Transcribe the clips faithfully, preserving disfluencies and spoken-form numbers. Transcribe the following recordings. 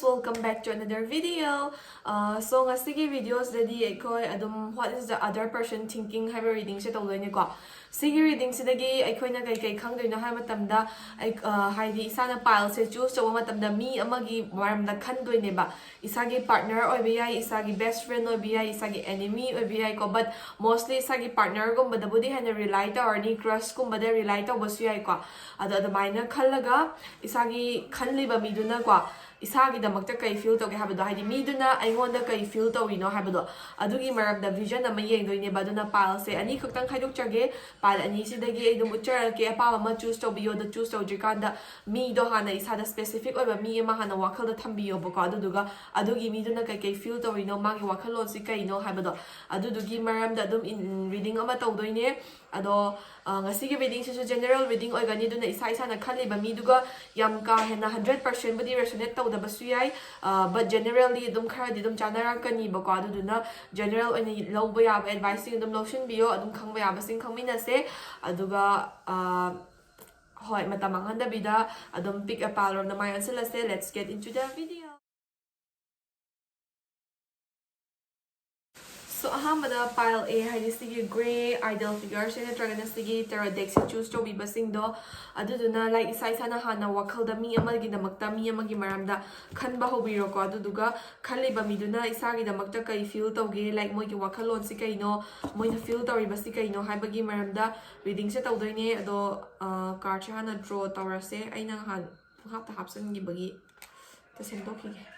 Welcome back to another video. Uh, so ꯉꯁꯤꯒꯤ videoꯁꯤꯗꯗꯤ ꯑꯩꯈꯣꯏ ꯑꯗꯨꯝ what is the other person thinking ꯍꯥꯏꯕ readingꯁꯦ ꯇꯧꯗꯣꯏꯅꯦꯀꯣ. ꯁꯤꯒꯤ readingꯁꯤꯗꯒꯤ ꯑꯩꯈꯣꯏꯅ ꯀꯩ ꯀꯩ ꯈꯪꯗꯣꯏꯅꯣ ꯍꯥꯏꯕ ꯃꯇꯝꯗ ꯑꯩ, uh, ꯍꯥꯏꯗꯤ ꯏꯁꯥꯅ pileꯁꯦ choose ꯇꯧꯕ ꯃꯇꯝꯗ ꯃꯤ ꯑꯃꯒꯤ ꯃꯔꯝꯗ ꯈꯟꯗꯣꯏꯅꯦꯕ. ꯏꯁꯥꯒꯤ partner ꯑꯣꯏꯕ ꯌꯥꯏ, ꯏꯁꯥꯒꯤ best friend ꯑꯣꯏꯕ ꯌꯥꯏ, ꯏꯁꯥꯒꯤ enemy ꯑꯣꯏꯕ ꯌꯥꯏꯀꯣ. But mostly ꯏꯁꯥꯒꯤ partnerꯒꯨꯝꯕꯗꯕꯨꯗꯤ ꯍꯦꯟꯅ rely ꯇꯧꯔꯅꯤ, crushꯀꯨꯝꯕꯗ rely ꯇꯧꯕꯁꯨ ꯌꯥꯏꯀꯣ. ꯑꯗꯣ ꯑꯗꯨꯃꯥꯏꯅ ꯈꯜꯂꯒ ꯏꯁꯥꯒꯤ ꯈꯜꯂꯤꯕ ꯃꯤꯗꯨꯅꯀꯣ ꯏꯁꯥꯒꯤꯗꯃꯛꯇ ꯀꯩ feel ꯇꯧꯒꯦ ꯍꯥꯏꯕꯗꯣ, ꯍꯥꯏꯗꯤ ꯃꯤꯗꯨꯅ ꯑꯩꯉꯣꯟꯗ ꯀꯩ feel ꯇꯧꯔꯤꯅꯣ ꯍꯥꯏꯕꯗꯣ, ꯑꯗꯨꯒꯤ ꯃꯔꯝꯗ vision ꯑꯃ ꯌꯦꯡꯗꯣꯏꯅꯦꯕ. ꯑꯗꯨꯅ pileꯁꯦ ꯑꯅꯤ ꯈꯛꯇꯪ ꯈꯥꯏꯗꯣꯛꯆꯒꯦ. Pile ꯑꯅꯤꯁꯤꯗꯒꯤ ꯑꯩ ꯑꯗꯨꯝ ꯎꯠꯆꯔꯛꯀꯦ, ꯑꯄꯥꯝꯕ ꯑꯃ choose ꯇꯧꯕꯤꯌꯣ. ꯑꯗꯣ choose ꯇꯧꯗ꯭ꯔꯤꯀꯥꯟꯗ ꯃꯤꯗꯣ ꯍꯥꯟꯅ ꯏꯁꯥꯗ specific ꯑꯣꯏꯕ ꯃꯤ ꯑꯃ ꯍꯥꯟꯅ ꯋꯥꯈꯜꯗ ꯊꯝꯕꯤꯌꯣꯕꯀꯣ. ꯑꯗꯨꯗꯨꯒ ꯑꯗꯨꯒꯤ ꯃꯤꯗꯨꯅ ꯀꯩꯀꯩ feel ꯇꯧꯔꯤꯅꯣ, ꯃꯥꯒꯤ ꯋꯥꯈꯜꯂꯣꯟꯁꯤ ꯀꯩꯅꯣ ꯍꯥꯏꯕꯗꯣ, ꯑꯗꯨꯗꯨꯒꯤ ꯃꯔꯝꯗ ꯑꯗꯨꯝ in-, reading ꯑꯃ ꯇꯧꯗꯣꯏꯅꯦ. ꯑꯗꯣ, ꯑ, ꯉꯁꯤꯒꯤ readingꯁꯤꯁꯨ general reading ꯑꯣꯏꯒꯅꯤ, ꯑꯗꯨꯅ ꯏꯁꯥ ꯏꯁꯥꯅ ꯈꯜꯂꯤꯕ ꯃꯤꯗꯨꯒ ꯌꯥꯝ ꯀꯥ ꯍꯦꯟꯅ hundred percentꯕꯨꯗꯤ resonate ꯇꯧꯗꯕꯁꯨ ꯌꯥꯏ, ꯑ, but generally ꯑꯗꯨꯝ ꯈꯔꯗꯤ ꯑꯗꯨꯝ ꯆꯥꯅꯔꯛꯀꯅꯤꯕꯀꯣ. ꯑꯗꯨꯗꯨꯅ general ꯑꯣꯏꯅ ꯂꯧꯕ ꯌꯥꯕ adviceꯁꯤꯡ ꯑꯗꯨꯝ ꯂꯧꯁꯤꯟꯕꯤꯌꯣ, ꯑꯗꯨꯝ ꯈꯪꯕ ꯌꯥꯕꯁꯤꯡ ꯈꯪꯃꯤꯟꯅꯁꯦ. ꯑꯗꯨꯒ, ꯑ, ꯍꯣꯏ, ꯃꯇꯝ ꯃꯥꯡꯍꯟꯗꯕꯤꯗ ꯑꯗꯨꯝ pick a pileꯔꯣꯝꯗ my ꯑꯣꯟꯁꯤꯜꯂꯁꯦ. Let's get into the video. So, ꯑꯍꯥꯟꯕꯗ pile A ꯍꯥꯏꯗꯤ ꯁꯤꯒꯤ grey idol figureꯁꯦ ꯅꯠꯇ꯭ꯔꯒꯅ ꯁꯤꯒꯤ tarot deckꯁꯦ choose ꯇꯧꯕꯤꯕꯁꯤꯡꯗꯣ, ꯑꯗꯨꯗꯨꯅ, like, ꯏꯁꯥ ꯏꯁꯥꯅ ꯍꯥꯟꯅ ꯋꯥꯈꯜꯗ ꯃꯤ ꯑꯃꯒꯤꯗꯃꯛꯇ, ꯃꯤ ꯑꯃꯒꯤ ꯃꯔꯝꯗ ꯈꯟꯕ ꯍꯧꯕꯤꯔꯣꯀꯣ. ꯑꯗꯨꯗꯨꯒ ꯈꯜꯂꯤꯕ ꯃꯤꯗꯨꯅ ꯏꯁꯥꯒꯤꯗꯃꯛꯇ ꯀꯩ feel ꯇꯧꯒꯦ, like, ꯃꯣꯏꯒꯤ ꯋꯥꯈꯜꯂꯣꯟꯁꯤ ꯀꯩꯅꯣ, ꯃꯣꯏꯅ feel ꯇꯧꯔꯤꯕꯁꯤ ꯀꯩꯅꯣ ꯍꯥꯏꯕꯒꯤ ꯃꯔꯝꯗ readingꯁꯦ ꯇꯧꯗꯣꯏꯅꯦ. ꯑꯗꯣ, ꯑ, cardꯁꯦ ꯍꯥꯟꯅ draw ꯇꯧꯔꯁꯦ. ꯑꯩꯅ ꯅꯍꯥꯟ ꯄꯨꯡꯍꯥꯞꯇ ꯍꯥꯞꯆꯤꯟꯈꯤꯕꯒꯤ ꯑꯝꯇ ꯁꯦꯝꯗꯣꯛꯈꯤꯒꯦ.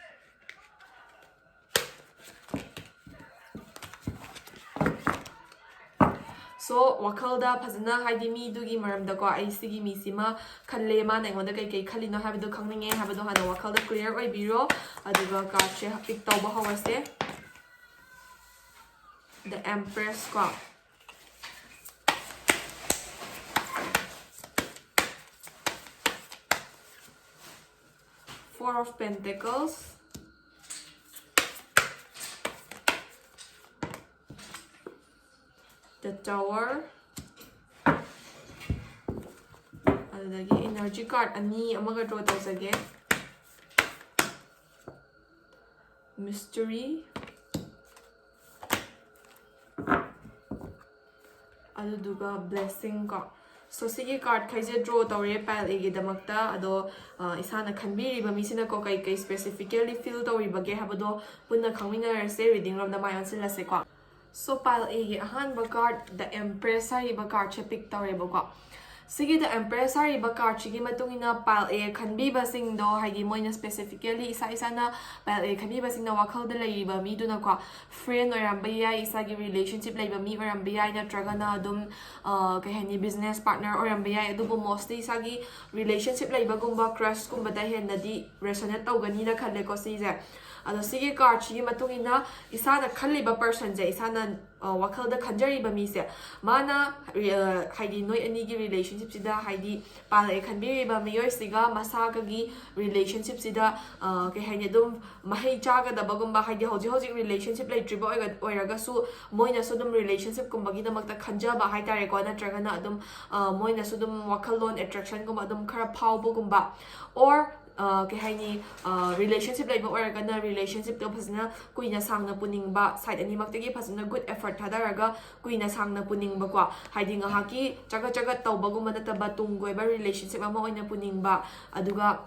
So, ꯋꯥꯈꯜꯗ ꯐꯖꯅ, ꯍꯥꯏꯗꯤ, ꯃꯤꯗꯨꯒꯤ ꯃꯔꯝꯗꯀꯣ, "ꯑꯩ ꯁꯤꯒꯤ ꯃꯤꯁꯤꯃ ꯈꯜꯂꯦ, ꯃꯥꯅ ꯑꯩꯉꯣꯟꯗ ꯀꯩ ꯀꯩ ꯈꯜꯂꯤꯅꯣ ꯍꯥꯏꯕꯗꯣ ꯈꯪꯅꯤꯡꯉꯦ" ꯍꯥꯏꯕꯗꯣ ꯍꯥꯟꯅ ꯋꯥꯈꯜꯗ clear ꯑꯣꯏꯕꯤꯔꯣ. ꯑꯗꯨꯒ cardꯁꯦ pick ꯇꯧꯕ ꯍꯧꯔꯁꯦ. The Empress ꯀꯣ. Four of Pentacles. The Tower. ꯑꯗꯨꯗꯒꯤ energy card ꯑꯅꯤ ꯑꯃꯒ draw ꯇꯧꯖꯒꯦ. Mystery, ꯑꯗꯨꯗꯨꯒ Blessing ꯀꯣ꯫ So ꯁꯤꯒꯤ card ꯈꯩꯁꯦ draw ꯇꯧꯔꯦ pile A ꯒꯤꯗꯃꯛꯇ꯫ ꯑꯗꯣ ꯑ, ꯏꯁꯥꯅ ꯈꯟꯕꯤꯔꯤꯕ ꯃꯤꯁꯤꯅꯀꯣ ꯀꯩ ꯀꯩ specifically feel ꯇꯧꯔꯤꯕꯒꯦ ꯍꯥꯏꯕꯗꯣ ꯄꯨꯟꯅ ꯈꯪꯃꯤꯟꯅꯔꯁꯦ꯫ Reading ꯔꯣꯝꯗ ꯃꯥꯏ ꯑꯣꯟꯁꯤꯜꯂꯁꯦꯀꯣ꯫ So pile A ꯒꯤ ꯑꯍꯥꯟꯕ card, The Empress ꯍꯥꯏꯔꯤꯕ card ꯁꯦ pick ꯇꯧꯔꯦꯕꯀꯣ꯫ ꯁꯤꯒꯤ The Empress ꯍꯥꯏꯔꯤꯕ card ꯁꯤꯒꯤ ꯃꯇꯨꯡ ꯏꯟꯅ pile A ꯈꯟꯕꯤꯕꯁꯤꯡꯗꯣ, ꯍꯥꯏꯗꯤ ꯃꯣꯏꯅ specifically ꯏꯁꯥ ꯏꯁꯥꯅ pile A ꯈꯟꯕꯤꯕꯁꯤꯡꯅ ꯋꯥꯈꯜꯗ ꯂꯩꯔꯤꯕ ꯃꯤꯗꯨꯅꯀꯣ, friend ꯑꯣꯏꯔꯝꯕ ꯌꯥꯏ, ꯏꯁꯥꯒꯤ relationship ꯂꯩꯕ ꯃꯤ ꯑꯣꯏꯔꯝꯕ ꯌꯥꯏ, ꯅꯠꯇ꯭ꯔꯒꯅ ꯑꯗꯨꯝ ꯑ, ꯀꯩ ꯍꯥꯏꯅꯤ, business partner ꯑꯣꯏꯔꯝꯕ ꯌꯥꯏ꯫ ꯑꯗꯨꯕꯨ mostly ꯏꯁꯥꯒꯤ relationship ꯂꯩꯕꯒꯨꯝꯕ crush ꯀꯨꯝꯕꯗ ꯍꯦꯟꯅꯗꯤ resonate ꯇꯧꯒꯅꯤꯅ ꯈꯜꯂꯦꯀꯣ ꯁꯤꯁꯦ꯫ ꯑꯗꯣ ꯁꯤꯒꯤ card ꯁꯤꯒꯤ ꯃꯇꯨꯡ ꯏꯟꯅ ꯏꯁꯥꯅ ꯈꯜꯂꯤꯕ person ꯁꯦ, ꯏꯁꯥꯅ ꯑ, ꯋꯥꯈꯜꯗ ꯈꯟꯖꯔꯤꯕ ꯃꯤꯁꯦ, ꯃꯥꯅ ꯔꯤ- ꯑ, ꯍꯥꯏꯗꯤ ꯅꯣꯏ ꯑꯅꯤꯒꯤ relationship ꯁꯤꯗ, ꯍꯥꯏꯗꯤ pile A ꯈꯟꯕꯤꯔꯤꯕ ꯃꯤꯑꯣꯏꯁꯤꯒ ꯃꯁꯥꯒꯒꯤ relationship ꯁꯤꯗ ꯑ, ꯀꯩ ꯍꯥꯏꯅꯤ, ꯑꯗꯨꯝ ꯃꯍꯩ ꯆꯥꯒꯗꯕꯒꯨꯝꯕ, ꯍꯥꯏꯗꯤ ꯍꯧꯖꯤꯛ ꯍꯧꯖꯤꯛ relationship ꯂꯩꯇ꯭ꯔꯤꯕ ꯑꯣꯏꯒ- ꯑꯣꯏꯔꯒꯁꯨ ꯃꯣꯏꯅꯁꯨ ꯑꯗꯨꯝ relationship ꯀꯨꯝꯕꯒꯤꯗꯃꯛꯇ ꯈꯟꯖꯕ ꯍꯥꯏꯇꯥꯔꯦꯀꯣ, ꯅꯠꯇ꯭ꯔꯒꯅ ꯑꯗꯨꯝ ꯑ, ꯃꯣꯏꯅꯁꯨ ꯑꯗꯨꯝ ꯋꯥꯈꯜꯂꯣꯟ attraction ꯒꯨꯝꯕ ꯑꯗꯨꯝ ꯈꯔ ꯐꯥꯎꯕꯒꯨꯝꯕ, or ꯑ, ꯀꯩ ꯍꯥꯏꯅꯤ, ꯑ, relationship ꯂꯩꯕ ꯑꯣꯏꯔꯒꯅ relationship ꯇꯣ ꯐꯖꯅ ꯀꯨꯏꯅ ꯁꯥꯡꯅ ꯄꯨꯅꯤꯡꯕ, side ꯑꯅꯤꯃꯛꯇꯒꯤ ꯐꯖꯅ good effort ꯊꯥꯗꯔꯒ ꯀꯨꯏꯅ ꯁꯥꯡꯅ ꯄꯨꯅꯤꯡꯕꯀꯣ, ꯍꯥꯏꯗꯤ ꯉꯥꯏꯍꯥꯛꯀꯤ ꯆꯒꯠ ꯆꯒꯠ ꯇꯧꯕꯒꯨꯝꯕ ꯅꯠꯇꯕ ꯇꯨꯡ ꯀꯣꯏꯕ relationship ꯑꯃ ꯑꯣꯏꯅ ꯄꯨꯅꯤꯡꯕ, ꯑꯗꯨꯒ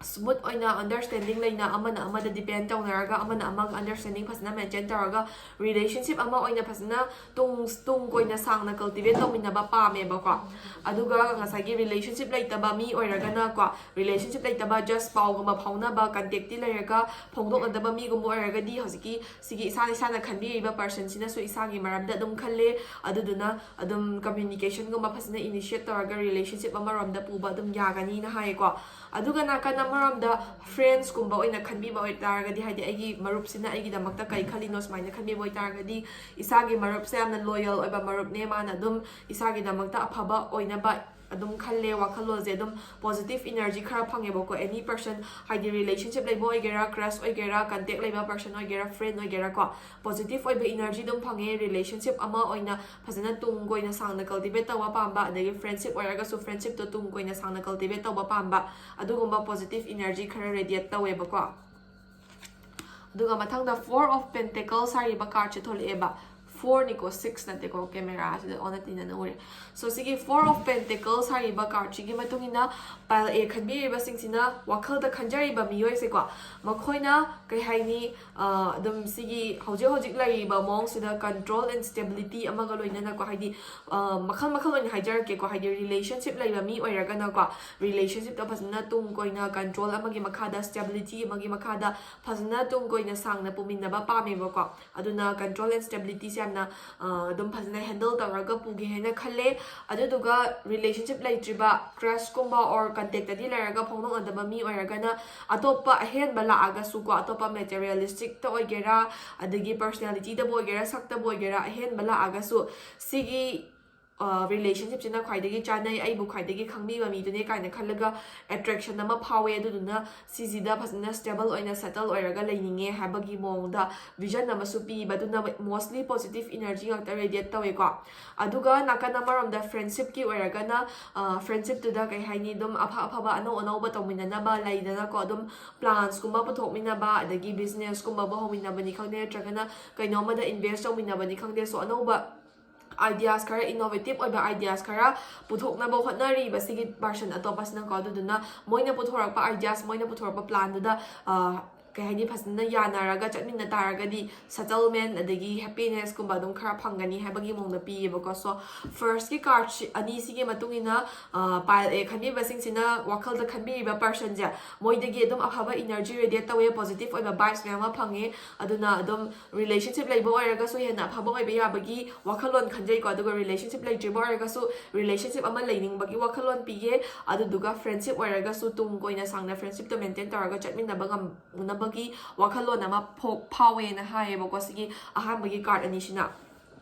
smooth ꯑꯣꯏꯅ understanding ꯂꯩꯅ ꯑꯃꯅ ꯑꯃꯗ depend ꯇꯧꯅꯔꯒ ꯑꯃꯅ ꯑꯃꯒ understanding ꯐꯖꯅ maintain ꯇꯧꯔꯒ relationship ꯑꯃ ꯑꯣꯏꯅ ꯐꯖꯅ ꯇꯨꯡ ꯇꯨꯡ ꯀꯣꯏꯅ ꯁꯥꯡꯅ cultivate ꯇꯧꯃꯤꯟꯅꯕ ꯄꯥꯝꯃꯦꯕꯀꯣ꯫ ꯑꯗꯨꯒ ꯉꯁꯥꯏꯒꯤ relationship ꯂꯩꯇꯕ ꯃꯤ ꯑꯣꯏꯔꯒꯅꯀꯣ, relationship ꯂꯩꯇꯕ, just ꯄꯥꯎꯒꯨꯝꯕ ꯐꯥꯎꯅꯕ, contact ꯇꯤ ꯂꯩꯔꯒ ꯐꯣꯡꯗꯣꯛꯅꯗꯕ ꯃꯤꯒꯨꯝꯕ ꯑꯣꯏꯔꯒꯗꯤ ꯍꯧꯖꯤꯛꯀꯤ ꯁꯤꯒꯤ ꯏꯁꯥꯅ ꯏꯁꯥꯅ ꯈꯟꯕꯤꯔꯤꯕ person ꯁꯤꯅꯁꯨ ꯏꯁꯥꯒꯤ ꯃꯔꯝꯗ ꯑꯗꯨꯝ ꯈꯜꯂꯦ, ꯑꯗꯨꯗꯨꯅ ꯑꯗꯨꯝ communication ꯒꯨꯝꯕ ꯐꯖꯅ initiate ꯇꯧꯔꯒ relationship ꯑꯃꯔꯣꯝꯗ ꯄꯨꯕ ꯑꯗꯨꯝ ꯌꯥꯒꯅꯤꯅ ꯍꯥꯏꯌꯦꯀꯣ꯫ ꯑꯗꯨꯒ ꯅꯥꯀꯟ ꯑꯃꯔꯣꯝꯗ friends ꯀꯨꯝꯕ ꯑꯣꯏꯅ ꯈꯟꯕꯤꯕ ꯑꯣꯏꯇꯥꯔꯒꯗꯤ, ꯍꯥꯏꯗꯤ ꯑꯩꯒꯤ ꯃꯔꯨꯞꯁꯤꯅ ꯑꯩꯒꯤꯗꯃꯛꯇ ꯀꯩ ꯈꯜꯂꯤꯅꯣ ꯁꯨꯃꯥꯏꯅ ꯈꯟꯕꯤꯕ ꯑꯣꯏꯇꯥꯔꯒꯗꯤ, ꯏꯁꯥꯒꯤ ꯃꯔꯨꯞꯁꯦ ꯌꯥꯝꯅ loyal ꯑꯣꯏꯕ ꯃꯔꯨꯞꯅꯦ, ꯃꯥꯅ ꯑꯗꯨꯝ ꯏꯁꯥꯒꯤꯗꯃꯛꯇ ꯑꯐꯕ ꯑꯣꯏꯅꯕ ꯑꯗꯨꯝ ꯈꯜꯂꯦ, ꯋꯥꯈꯜꯂꯣꯟꯁꯦ ꯑꯗꯨꯝ positive energy ꯈꯔ ꯐꯪꯉꯦꯕꯀꯣ꯫ Any person, ꯍꯥꯏꯗꯤ relationship ꯂꯩꯕ ꯑꯣꯏꯒꯦꯔꯥ, crush ꯑꯣꯏꯒꯦꯔꯥ, contact ꯂꯩꯕ person ꯑꯣꯏꯒꯦꯔꯥ, friend ꯑꯣꯏꯒꯦꯔꯥ ꯀꯣ, positive ꯑꯣꯏꯕ energy ꯑꯗꯨꯝ ꯐꯪꯉꯦ꯫ Relationship ꯑꯃ ꯑꯣꯏꯅ ꯐꯖꯅ ꯇꯨꯡ ꯀꯣꯏꯅ ꯁꯥꯡꯅ cultivate ꯇꯧꯕ ꯄꯥꯝꯕ, ꯑꯗꯒꯤ friendship ꯑꯣꯏꯔꯒꯁꯨ friendship ꯇꯣ ꯇꯨꯡ ꯀꯣꯏꯅ ꯁꯥꯡꯅ cultivate ꯇꯧꯕ ꯄꯥꯝꯕ, ꯑꯗꯨꯒꯨꯝꯕ positive energy ꯈꯔ radiate ꯇꯧꯋꯦꯕꯀꯣ꯫ ꯑꯗꯨꯒ ꯃꯊꯪꯗ Four of Pentacles ꯍꯥꯏꯔꯤꯕ cardꯁꯦ ꯊꯣꯛꯂꯛꯑꯦꯕ꯫ Fourꯅꯤꯀꯣ, six ꯅꯠꯇꯦꯀꯣ, camera ꯑꯁꯤꯗ ꯑꯣꯟꯅ ꯇꯩꯅꯅ ꯎꯔꯦ꯫ So ꯁꯤꯒꯤ Four of Pentacles ꯍꯥꯏꯔꯤꯕ cardꯁꯤꯒꯤ ꯃꯇꯨꯡ ꯏꯟꯅ pile A ꯈꯟꯕꯤꯔꯤꯕꯁꯤꯡꯁꯤꯅ ꯋꯥꯈꯜꯗ ꯈꯟꯖꯔꯤꯕ ꯃꯤꯑꯣꯏꯁꯦꯀꯣ, ꯃꯈꯣꯏꯅ ꯀꯩ ꯍꯥꯏꯅꯤ, ꯑ, ꯑꯗꯨꯝ ꯁꯤꯒꯤ ꯍꯧꯖꯤꯛ ꯍꯧꯖꯤꯛ ꯂꯩꯔꯤꯕ ꯃꯑꯣꯡꯁꯤꯗ control and stability ꯑꯃꯒ ꯂꯣꯏꯅꯅꯀꯣ, ꯍꯥꯏꯗꯤ, ꯑ, ꯃꯈꯜ ꯃꯈꯜ ꯑꯣꯏꯅ ꯍꯥꯏꯖꯔꯛꯀꯦꯀꯣ, ꯍꯥꯏꯗꯤ relationship ꯂꯩꯕ ꯃꯤ ꯑꯣꯏꯔꯒꯅꯀꯣ, relationshipꯇꯣ ꯐꯖꯅ ꯇꯨꯡ ꯀꯣꯏꯅ control ꯑꯃꯒꯤ ꯃꯈꯥꯗ, stability ꯑꯃꯒꯤ ꯃꯈꯥꯗ ꯐꯖꯅ ꯇꯨꯡ ꯀꯣꯏꯅ ꯁꯥꯡꯅ ꯄꯨꯃꯤꯟꯅꯕ ꯄꯥꯝꯃꯦꯕꯀꯣ꯫ ꯑꯗꯨꯅ control and stabilityꯁꯦ ꯌꯥꯝꯅ, ꯑ, ꯑꯗꯨꯝ ꯐꯖꯅ handle ꯇꯧꯔꯒ ꯄꯨꯒꯦ ꯍꯥꯏꯅ ꯈꯜꯂꯦ꯫ ꯑꯗꯨꯗꯨꯒ relationship ꯂꯩꯇ꯭ꯔꯤꯕ, crushꯀꯨꯝꯕ or contactꯇꯗꯤ ꯂꯩꯔꯒ ꯐꯥꯎꯗꯣꯛꯅꯗꯕ ꯃꯤ ꯑꯣꯏꯔꯒꯅ, ꯑꯇꯣꯞꯄ ꯑꯍꯦꯟꯕ ꯂꯥꯛꯑꯒꯁꯨꯀꯣ, ꯑꯇꯣꯞꯄ materialisticꯇ ꯑꯣꯏꯒꯦꯔꯥ, ꯑꯗꯒꯤ personalityꯗꯕꯨ ꯑꯣꯏꯒꯦꯔꯥ, ꯁꯛꯇꯕꯨ ꯑꯣꯏꯒꯦꯔꯥ, ꯑꯍꯦꯟꯕ ꯂꯥꯛꯑꯒꯁꯨ ꯁꯤꯒꯤ, ꯑ, relationshipꯁꯤꯅ ꯈ꯭ꯋꯥꯏꯗꯒꯤ ꯆꯥꯅꯩ, ꯑꯩꯕꯨ ꯈ꯭ꯋꯥꯏꯗꯒꯤ ꯈꯪꯕꯤꯕ ꯃꯤꯗꯨꯅꯦ ꯀꯥꯏꯅ ꯈꯜꯂꯒ attraction ꯑꯃ ꯐꯥꯎꯋꯦ꯫ ꯑꯗꯨꯗꯨꯅ ꯁꯤꯁꯤꯗ ꯐꯖꯅ stable ꯑꯣꯏꯅ settle ꯑꯣꯏꯔꯒ ꯂꯩꯅꯤꯡꯉꯦ ꯍꯥꯏꯕꯒꯤ ꯃꯑꯣꯡꯗ vision ꯑꯃꯁꯨ ꯄꯤꯕ꯫ ꯑꯗꯨꯅ mostly positive energy ꯉꯥꯛꯇ radiate ꯇꯧꯋꯦꯀꯣ꯫ ꯑꯗꯨꯒ ꯅꯥꯀꯟ ꯑꯃꯔꯣꯝꯗ friendshipꯀꯤ ꯑꯣꯏꯔꯒꯅ, ꯑ, friendshipꯇꯨꯗ ꯀꯩ ꯍꯥꯏꯅꯤ, ꯑꯗꯨꯝ ꯑꯐ ꯑꯐꯕ ꯑꯅꯧ ꯑꯅꯧꯕ ꯇꯧꯃꯤꯟꯅꯅꯕ ꯂꯩꯗꯅꯀꯣ, ꯑꯗꯨꯝ plansꯀꯨꯝꯕ ꯄꯨꯊꯣꯛꯃꯤꯟꯅꯕ, ꯑꯗꯒꯤ businessꯀꯨꯝꯕꯕꯨ ꯍꯧꯃꯤꯟꯅꯕꯅꯤ ꯈꯪꯗꯦ, ꯅꯠꯇ꯭ꯔꯒꯅ ꯀꯩꯅꯣꯝꯃꯗ invest ꯇꯧꯃꯤꯟꯅꯕꯅꯤ ꯈꯪꯗꯦ꯫ So ꯑꯅꯧꯕ ideas ꯈꯔ, innovative ꯑꯣꯏꯕ ideas ꯈꯔ ꯄꯨꯊꯣꯛꯅꯕ ꯍꯣꯠꯅꯔꯤꯕ ꯁꯤꯒꯤ person ꯑꯇꯣꯞꯄꯁꯤꯅꯀꯣ꯫ ꯑꯗꯨꯗꯨꯅ ꯃꯣꯏꯅ ꯄꯨꯊꯣꯔꯛꯄ ideas, ꯃꯣꯏꯅ ꯄꯨꯊꯣꯔꯛꯄ planꯗꯨꯗ, ꯑ, ꯀꯩ ꯍꯥꯏꯅꯤ, ꯐꯖꯅ ꯌꯥꯅꯔꯒ ꯆꯠꯃꯤꯟꯅ ꯇꯥꯔꯒꯗꯤ settlement ꯑꯗꯒꯤ happinessꯀꯨꯝꯕ ꯑꯗꯨꯝ ꯈꯔ ꯐꯪꯒꯅꯤ ꯍꯥꯏꯕꯒꯤ ꯃꯑꯣꯡꯗ ꯄꯤꯌꯦꯕꯀꯣ꯫ So firstꯀꯤ cardꯁꯤ, ꯑꯅꯤꯁꯤꯒꯤ ꯃꯇꯨꯡ ꯏꯟꯅ, ꯑ, pile A ꯈꯟꯕꯤꯕꯁꯤꯡꯁꯤꯅ ꯋꯥꯈꯜꯗ ꯈꯟꯕꯤꯔꯤꯕ personꯁꯦ, ꯃꯣꯏꯗꯒꯤ ꯑꯗꯨꯝ ꯑꯐꯕ energy radiate ꯇꯧꯋꯦ, positive ꯑꯣꯏꯕ vibes ꯃꯌꯥꯝ ꯑꯃ ꯐꯪꯉꯦ꯫ ꯑꯗꯨꯅ ꯑꯗꯨꯝ relationship ꯂꯩꯕ ꯑꯣꯏꯔꯒꯁꯨ ꯍꯦꯟꯅ ꯑꯐꯕ ꯑꯣꯏꯕ ꯌꯥꯕꯒꯤ ꯋꯥꯈꯜꯂꯣꯟ ꯈꯟꯖꯩꯀꯣ꯫ ꯑꯗꯨꯒ relationship ꯂꯩꯇ꯭ꯔꯤꯕ ꯑꯣꯏꯔꯒꯁꯨ relationship ꯑꯃ ꯂꯩꯅꯤꯡꯕꯒꯤ ꯋꯥꯈꯜꯂꯣꯟ ꯄꯤꯌꯦ꯫ ꯑꯗꯨꯗꯨꯒ friendship ꯑꯣꯏꯔꯒꯁꯨ ꯇꯨꯡ ꯀꯣꯏꯅ ꯁꯥꯡꯅ friendshipꯇꯣ maintain ꯇꯧꯔꯒ ꯆꯠꯃꯤꯟꯅꯕ ꯉꯝꯅꯕꯒꯤ ꯋꯥꯈꯜꯂꯣꯟ ꯑꯃ ꯐꯥꯎ-, ꯐꯥꯎꯋꯦꯅ ꯍꯥꯏꯌꯦꯕꯀꯣ, ꯁꯤꯒꯤ ꯑꯍꯥꯟꯕꯒꯤ card ꯑꯅꯤꯁꯤꯅ꯫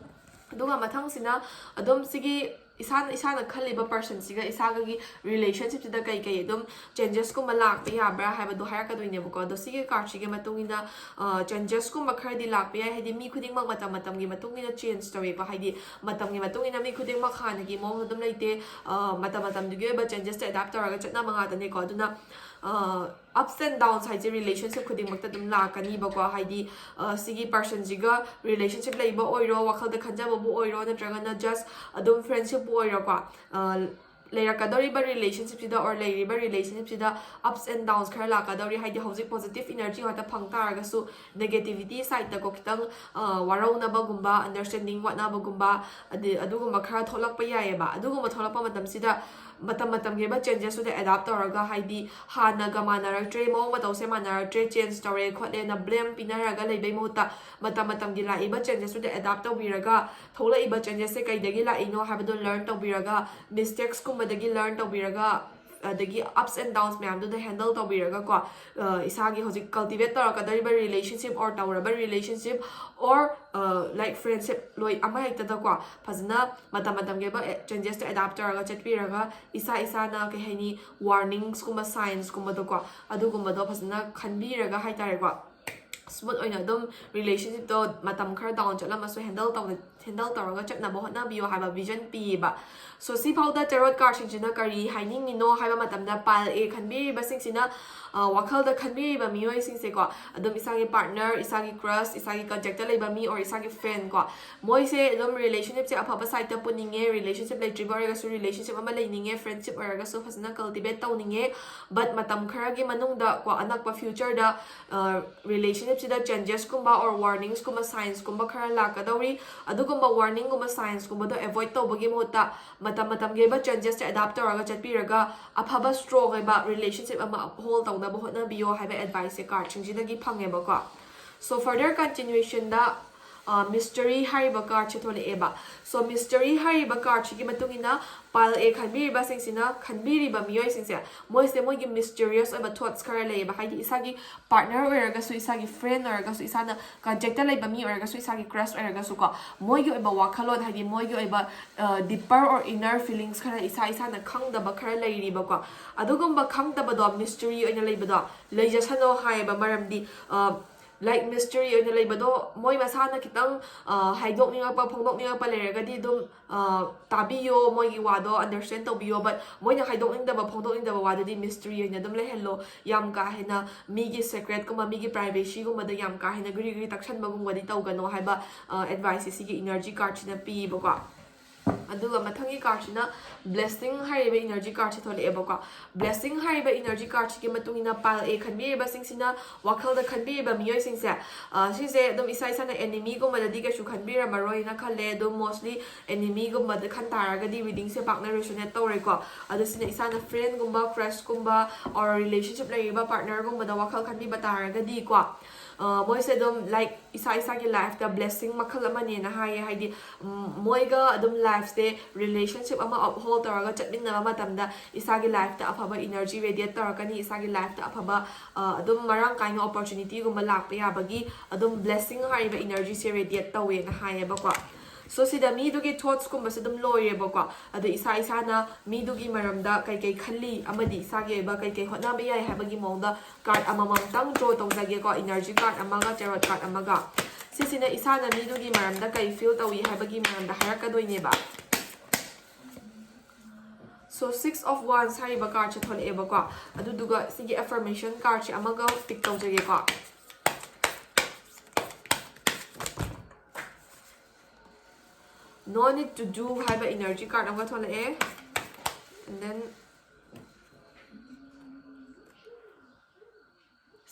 ꯑꯗꯨꯒ ꯃꯊꯪꯁꯤꯅ ꯑꯗꯨꯝ ꯁꯤꯒꯤ ꯏꯁꯥꯅ, ꯏꯁꯥꯅ ꯈꯜꯂꯤꯕ personꯁꯤꯒ ꯏꯁꯥꯒꯒꯤ relationshipꯁꯤꯗ ꯀꯩ ꯀꯩ ꯑꯗꯨꯝ changesꯀꯨꯝꯕ ꯂꯥꯛꯄ ꯌꯥꯕ꯭ꯔꯥ ꯍꯥꯏꯕꯗꯣ ꯍꯥꯏꯔꯛꯀꯗꯣꯏꯅꯦꯕꯀꯣ꯫ ꯑꯗꯣ ꯁꯤꯒꯤ cardꯁꯤꯒꯤ ꯃꯇꯨꯡ ꯏꯟꯅ, ꯑ, changesꯀꯨꯝꯕ ꯈꯔꯗꯤ ꯂꯥꯛꯄ ꯌꯥꯏ, ꯍꯥꯏꯗꯤ ꯃꯤ ꯈꯨꯗꯤꯡꯃꯛ ꯃꯇꯝ ꯃꯇꯝꯒꯤ ꯃꯇꯨꯡ ꯏꯟꯅ change ꯇꯧꯋꯦꯀꯣ, ꯍꯥꯏꯗꯤ ꯃꯇꯝꯒꯤ ꯃꯇꯨꯡ ꯏꯟꯅ ꯃꯤ ꯈꯨꯗꯤꯡꯃꯛ ꯍꯥꯟꯅꯒꯤ ꯃꯑꯣꯡꯗ ꯑꯗꯨꯝ ꯂꯩꯇꯦ, ꯑ, ꯃꯇꯝ ꯃꯇꯝꯗꯨꯒꯤ ꯑꯣꯏꯕ changesꯇ adapt ꯇꯧꯔꯒ ꯆꯠꯅꯕ ꯉꯥꯛꯇꯅꯦꯀꯣ꯫ ꯑꯗꯨꯅ ꯑ, ups and downs ꯍꯥꯏꯁꯦ relationship ꯈꯨꯗꯤꯡꯃꯛꯇ ꯑꯗꯨꯝ ꯂꯥꯛꯀꯅꯤꯕꯀꯣ꯫ ꯍꯥꯏꯗꯤ, ꯑ, ꯁꯤꯒꯤ personꯁꯤꯒ relationship ꯂꯩꯕ ꯑꯣꯏꯔꯣ, ꯋꯥꯈꯜꯗ ꯈꯟꯖꯕꯕꯨ ꯑꯣꯏꯔꯣ, ꯅꯠꯇ꯭ꯔꯒꯅ just ꯑꯗꯨꯝ friendshipꯄꯨ ꯑꯣꯏꯔꯣꯀꯣ, ꯑ, ꯂꯩꯔꯛꯀꯗꯧꯔꯤꯕ relationshipꯁꯤꯗ or ꯂꯩꯔꯤꯕ relationshipꯁꯤꯗ ups and downs ꯈꯔ ꯂꯥꯛꯀꯗꯧꯔꯤ꯫ ꯍꯥꯏꯗꯤ ꯍꯧꯖꯤꯛ positive energy ꯉꯥꯛꯇ ꯐꯪ ꯇꯥꯔꯒꯁꯨ negativity sideꯇꯀꯣ ꯈꯤꯇꯪ, ꯑ, ꯋꯥꯔꯧꯅꯕꯒꯨꯝꯕ, understanding ꯋꯥꯠꯅꯕꯒꯨꯝꯕ, ꯑꯗꯤ-, ꯑꯗꯨꯒꯨꯝꯕ ꯈꯔ ꯊꯣꯛꯂꯛꯄ ꯌꯥꯏꯑꯕ꯫ ꯑꯗꯨꯒꯨꯝꯕ ꯊꯣꯛꯂꯛꯄ ꯃꯇꯝꯁꯤꯗ ꯃꯇꯝ ꯃꯇꯝꯒꯤ ꯑꯣꯏꯕ changesꯇꯨꯗ adapt ꯇꯧꯔꯒ, ꯍꯥꯏꯗꯤ ꯍꯥꯟꯅꯒ ꯃꯥꯟꯅꯔꯛꯇ꯭ꯔꯦ, ꯃꯑꯣꯡ ꯃꯇꯧꯁꯦ ꯃꯥꯟꯅꯔꯛꯇ꯭ꯔꯦ, change ꯇꯧꯔꯦ ꯈꯣꯠꯂꯦꯅ blame ꯄꯤꯅꯔꯒ ꯂꯩꯕꯩ ꯃꯍꯨꯠꯇ ꯃꯇꯝ ꯃꯇꯝꯒꯤ ꯂꯥꯛꯏꯕ changesꯇꯨꯗ adapt ꯇꯧꯕꯤꯔꯒ ꯊꯣꯛꯂꯛꯏꯕ changesꯁꯦ ꯀꯩꯗꯒꯤ ꯂꯥꯛꯏꯅꯣ ꯍꯥꯏꯕꯗꯣ learn ꯇꯧꯕꯤꯔꯒ, mistakesꯀꯨꯝꯕꯗꯒꯤ learn ꯇꯧꯕꯤꯔꯒ, ꯑꯗꯒꯤ ups and downs ꯃꯌꯥꯝꯗꯨꯗ handle ꯇꯧꯕꯤꯔꯒꯀꯣ, ꯑ, ꯏꯁꯥꯒꯤ ꯍꯧꯖꯤꯛ cultivate ꯇꯧꯔꯛꯀꯗꯧꯔꯤꯕ relationship or ꯇꯧꯔꯕ relationship or, ꯑ, like friendship ꯂꯣꯏ ꯑꯃ ꯍꯦꯛꯇꯗꯀꯣ ꯐꯖꯅ ꯃꯇꯝ ꯃꯇꯝꯒꯤ ꯑꯣꯏꯕ changesꯇ adapt ꯇꯧꯔꯒ ꯆꯠꯄꯤꯔꯒ ꯏꯁꯥ ꯏꯁꯥꯅ ꯀꯩ ꯍꯥꯏꯅꯤ warningsꯀꯨꯝꯕ signsꯀꯨꯝꯕꯗꯣꯀꯣ ꯑꯗꯨꯒꯨꯝꯕꯗꯣ ꯐꯖꯅ ꯈꯟꯕꯤꯔꯒ ꯍꯥꯏꯇꯥꯔꯦꯀꯣ smooth ꯑꯣꯏꯅ ꯑꯗꯨꯝ relationshipꯇꯣ ꯃꯇꯝ ꯈꯔ down ꯆꯠꯂꯝꯃꯁꯨ handle ꯇꯧꯅ handle ꯇꯧꯔꯒ ꯆꯠꯅꯕ ꯍꯣꯠꯅꯕꯤꯌꯣ ꯍꯥꯏꯕ vision ꯄꯤꯌꯦꯕ꯫ So ꯁꯤꯐꯥꯎꯗ tarot cardꯁꯤꯡꯁꯤꯅ ꯀꯔꯤ ꯍꯥꯏꯅꯤꯡꯉꯤꯅꯣ ꯍꯥꯏꯕ ꯃꯇꯝꯗ pile A ꯈꯟꯕꯤꯔꯤꯕꯁꯤꯡꯁꯤꯅ, ꯑ, ꯋꯥꯈꯜꯗ ꯈꯟꯕꯤꯔꯤꯕ ꯃꯤꯑꯣꯏꯁꯤꯡꯁꯦꯀꯣ ꯑꯗꯨꯝ ꯏꯁꯥꯒꯤ partner, ꯏꯁꯥꯒꯤ crush, ꯏꯁꯥꯒꯤ contactꯇ ꯂꯩꯕ ꯃꯤ or ꯏꯁꯥꯒꯤ friend ꯀꯣ ꯃꯣꯏꯁꯦ ꯑꯗꯨꯝ relationshipꯁꯦ ꯑꯐꯕ sideꯇ ꯄꯨꯅꯤꯡꯉꯦ, relationship ꯂꯩꯇ꯭ꯔꯤꯕ ꯑꯣꯏꯔꯒꯁꯨ relationship ꯑꯃ ꯂꯩꯅꯤꯡꯉꯦ, friendship ꯑꯣꯏꯔꯒꯁꯨ ꯐꯖꯅ cultivate ꯇꯧꯅꯤꯡꯉꯦ, but ꯃꯇꯝ ꯈꯔꯒꯤ ꯃꯅꯨꯡꯗ ꯀꯣ ꯑꯅꯛꯄ futureꯗ, ꯑ, relationshipꯁꯤꯗ changesꯀꯨꯝꯕ or warningsꯀꯨꯝꯕ signsꯀꯨꯝꯕ ꯈꯔ ꯂꯥꯛꯀꯗꯧꯔꯤ꯫ ꯑꯗꯨꯒꯨꯝꯕ warningꯒꯨꯝꯕ signsꯀꯨꯝꯕꯗꯣ avoid ꯇꯧꯕꯒꯤ ꯃꯍꯨꯠꯇ ꯃꯇꯝ ꯃꯇꯝꯒꯤ ꯑꯣꯏꯕ changesꯇ adapt ꯇꯧꯔꯒ ꯆꯠꯄꯤꯔꯒ ꯑꯐꯕ strong ꯑꯣꯏꯕ relationship ꯑꯃ uphold ꯇꯧꯅꯕ ꯍꯣꯠꯅꯕꯤꯌꯣ ꯍꯥꯏꯕ adviceꯁꯦ cardꯁꯤꯡꯁꯤꯗꯒꯤ ꯐꯪꯉꯦꯕꯀꯣ꯫ So further continuationꯗ, ꯑ, mystery ꯍꯥꯏꯔꯤꯕ cardꯁꯦ ꯊꯣꯛꯂꯛꯑꯦꯕ꯫ So mystery ꯍꯥꯏꯔꯤꯕ cardꯁꯤꯒꯤ ꯃꯇꯨꯡ ꯏꯟꯅ pile A ꯈꯟꯕꯤꯔꯤꯕꯁꯤꯡꯁꯤꯅ, ꯈꯟꯕꯤꯔꯤꯕ ꯃꯤꯑꯣꯏꯁꯤꯡꯁꯦ, ꯃꯣꯏꯁꯦ ꯃꯣꯏꯒꯤ mysterious ꯑꯣꯏꯕ thoughts ꯈꯔ ꯂꯩꯌꯦꯕ꯫ ꯍꯥꯏꯗꯤ ꯏꯁꯥꯒꯤ partner ꯑꯣꯏꯔꯒꯁꯨ, ꯏꯁꯥꯒꯤ friend ꯑꯣꯏꯔꯒꯁꯨ, ꯏꯁꯥꯅ contactꯇ ꯂꯩꯕ ꯃꯤ ꯑꯣꯏꯔꯒꯁꯨ, ꯏꯁꯥꯒꯤ crush ꯑꯣꯏꯔꯒꯁꯨꯀꯣ ꯃꯣꯏꯒꯤ ꯑꯣꯏꯕ ꯋꯥꯈꯜꯂꯣꯟ, ꯍꯥꯏꯗꯤ ꯃꯣꯏꯒꯤ ꯑꯣꯏꯕ, ꯑ, deeper or inner feelings ꯈꯔ ꯏꯁꯥ ꯏꯁꯥꯅ ꯈꯪꯗꯕ ꯈꯔ ꯂꯩꯔꯤꯕꯀꯣ꯫ ꯑꯗꯨꯒꯨꯝꯕ ꯈꯪꯗꯕꯗꯣ, mystery ꯑꯣꯏꯅ ꯂꯩꯕꯗꯣ ꯂꯩꯖꯁꯅꯣ ꯍꯥꯏꯌꯦꯕ꯫ ꯃꯔꯝꯗꯤ, ꯑ, Like mystery ꯑꯣꯏꯅ ꯂꯩꯕꯗꯣ, ꯃꯣꯏ ꯃꯁꯥꯅ ꯈꯤꯇꯪ ꯍꯥꯏꯗꯣꯛꯅꯤꯡꯉꯛꯄ, ꯐꯣꯡꯗꯣꯛꯅꯤꯡꯉꯛꯄ ꯂꯩꯔꯒꯗꯤ ꯑꯗꯨꯝ ꯇꯥꯕꯤꯌꯣ, ꯃꯣꯏꯒꯤ ꯋꯥꯗꯣ understand ꯇꯧꯕꯤꯌꯣ꯫ But ꯃꯣꯏꯅ ꯍꯥꯏꯗꯣꯛꯅꯤꯡꯗꯕ, ꯐꯣꯡꯗꯣꯛꯅꯤꯡꯗꯕ ꯋꯥꯗꯨꯗꯤ mystery ꯑꯣꯏꯅ ꯑꯗꯨꯝ ꯂꯩꯍꯜꯂꯣ꯫ ꯌꯥꯝ ꯀꯥ ꯍꯦꯟꯅ ꯃꯤꯒꯤ secretꯀꯨꯝꯕ, ꯃꯤꯒꯤ privacyꯒꯨꯝꯕꯗ ꯌꯥꯝ ꯀꯥ ꯍꯦꯟꯅ ꯒ꯭ꯔꯤ ꯒ꯭ꯔꯤ ꯇꯛꯁꯟꯕꯒꯨꯝꯕꯗꯤ ꯇꯧꯒꯅꯣ ꯍꯥꯏꯕ adviceꯁꯦ ꯁꯤꯒꯤ energy cardꯁꯤꯅ ꯄꯤꯌꯦꯕꯀꯣ꯫ ꯑꯗꯨꯒ ꯃꯊꯪꯒꯤ cardꯁꯤꯅ blessing ꯍꯥꯏꯔꯤꯕ energy cardꯁꯦ ꯊꯣꯛꯂꯛꯑꯦꯕꯀꯣ꯫ Blessing ꯍꯥꯏꯔꯤꯕ energy cardꯁꯤꯒꯤ ꯃꯇꯨꯡ ꯏꯟꯅ pile A ꯈꯟꯕꯤꯔꯤꯕꯁꯤꯡꯁꯤꯅ, ꯋꯥꯈꯜꯗ ꯈꯟꯕꯤꯔꯤꯕ ꯃꯤꯑꯣꯏꯁꯤꯡꯁꯦ, ꯁꯤꯁꯦ ꯑꯗꯨꯝ ꯏꯁꯥ ꯏꯁꯥꯅ enemyꯒꯨꯝꯕꯗꯗꯤ ꯀꯩꯁꯨ ꯈꯟꯕꯤꯔꯝꯃꯔꯣꯏꯅ ꯈꯜꯂꯦ꯫ ꯑꯗꯨꯝ mostly enemyꯒꯨꯝꯕꯗ ꯈꯟ ꯇꯥꯔꯒꯗꯤ readingꯁꯦ ꯄꯥꯛꯅ resonate ꯇꯧꯔꯣꯏꯀꯣ꯫ ꯑꯗꯨ ꯁꯤꯅ ꯏꯁꯥꯅ friendꯒꯨꯝꯕ, crushꯀꯨꯝꯕ, or relationship ꯂꯩꯔꯤꯕ partnerꯒꯨꯝꯕꯗ ꯋꯥꯈꯜ ꯈꯟꯕꯤꯕ ꯇꯥꯔꯒꯗꯤꯀꯣ, ꯃꯣꯏꯁꯦ ꯑꯗꯨꯝ like ꯏꯁꯥ ꯏꯁꯥꯒꯤ lifeꯇ blessing ꯃꯈꯜ ꯑꯃꯅꯦꯅ ꯍꯥꯏꯌꯦ꯫ ꯍꯥꯏꯗꯤ ꯃꯣꯏꯒ ꯑꯗꯨꯝ lifeꯁꯦ, relationship ꯑꯃ uphold ꯇꯧꯔꯒ ꯆꯠꯃꯤꯟꯅꯕ ꯃꯇꯝꯗ ꯏꯁꯥꯒꯤ lifeꯇ ꯑꯐꯕ energy radiate ꯇꯧꯔꯛꯀꯅꯤ, ꯏꯁꯥꯒꯤ lifeꯇ ꯑꯐꯕ ꯑꯗꯨꯝ ꯃꯔꯥꯡ ꯀꯥꯏꯅ opportunityꯒꯨꯝꯕ ꯂꯥꯛꯄ ꯌꯥꯕꯒꯤ ꯑꯗꯨꯝ blessing ꯍꯥꯏꯔꯤꯕ energyꯁꯦ radiate ꯇꯧꯋꯦꯅ ꯍꯥꯏꯌꯦꯕꯀꯣ꯫ So ꯁꯤꯗ ꯃꯤꯗꯨꯒꯤ thoughtsꯀꯨꯝꯕꯁꯦ ꯑꯗꯨꯝ ꯂꯣꯏꯔꯦꯕꯀꯣ꯫ ꯑꯗꯣ ꯏꯁꯥ ꯏꯁꯥꯅ ꯃꯤꯗꯨꯒꯤ ꯃꯔꯝꯗ ꯀꯩꯀꯩ ꯈꯜꯂꯤ ꯑꯃꯗꯤ ꯏꯁꯥꯒꯤ ꯑꯣꯏꯕ ꯀꯩꯀꯩ ꯍꯣꯠꯅꯕ ꯌꯥꯏ ꯍꯥꯏꯕꯒꯤ ꯃꯑꯣꯡꯗ card ꯑꯃꯃꯝꯇꯪ draw ꯇꯧꯖꯒꯦꯀꯣ꯫ Energy card ꯑꯃꯒ tarot card ꯑꯃꯒ꯫ ꯁꯤꯁꯤꯅ ꯏꯁꯥꯅ ꯃꯤꯗꯨꯒꯤ ꯃꯔꯝꯗ ꯀꯩ feel ꯇꯧꯏ ꯍꯥꯏꯕꯒꯤ ꯃꯔꯝꯗ ꯍꯥꯏꯔꯛꯀꯗꯣꯏꯅꯦꯕ꯫ So six of wands ꯍꯥꯏꯔꯤꯕ cardꯁꯦ ꯊꯣꯛꯂꯛꯑꯦꯕꯀꯣ꯫ ꯑꯗꯨꯗꯨꯒ ꯁꯤꯒꯤ affirmation cardꯁꯦ ꯑꯃꯒ pick ꯇꯧꯖꯒꯦꯀꯣ꯫ No need to do ꯍꯥꯏꯕ energy card ꯑꯃꯒ ꯊꯣꯛꯂꯛꯑꯦ꯫ And then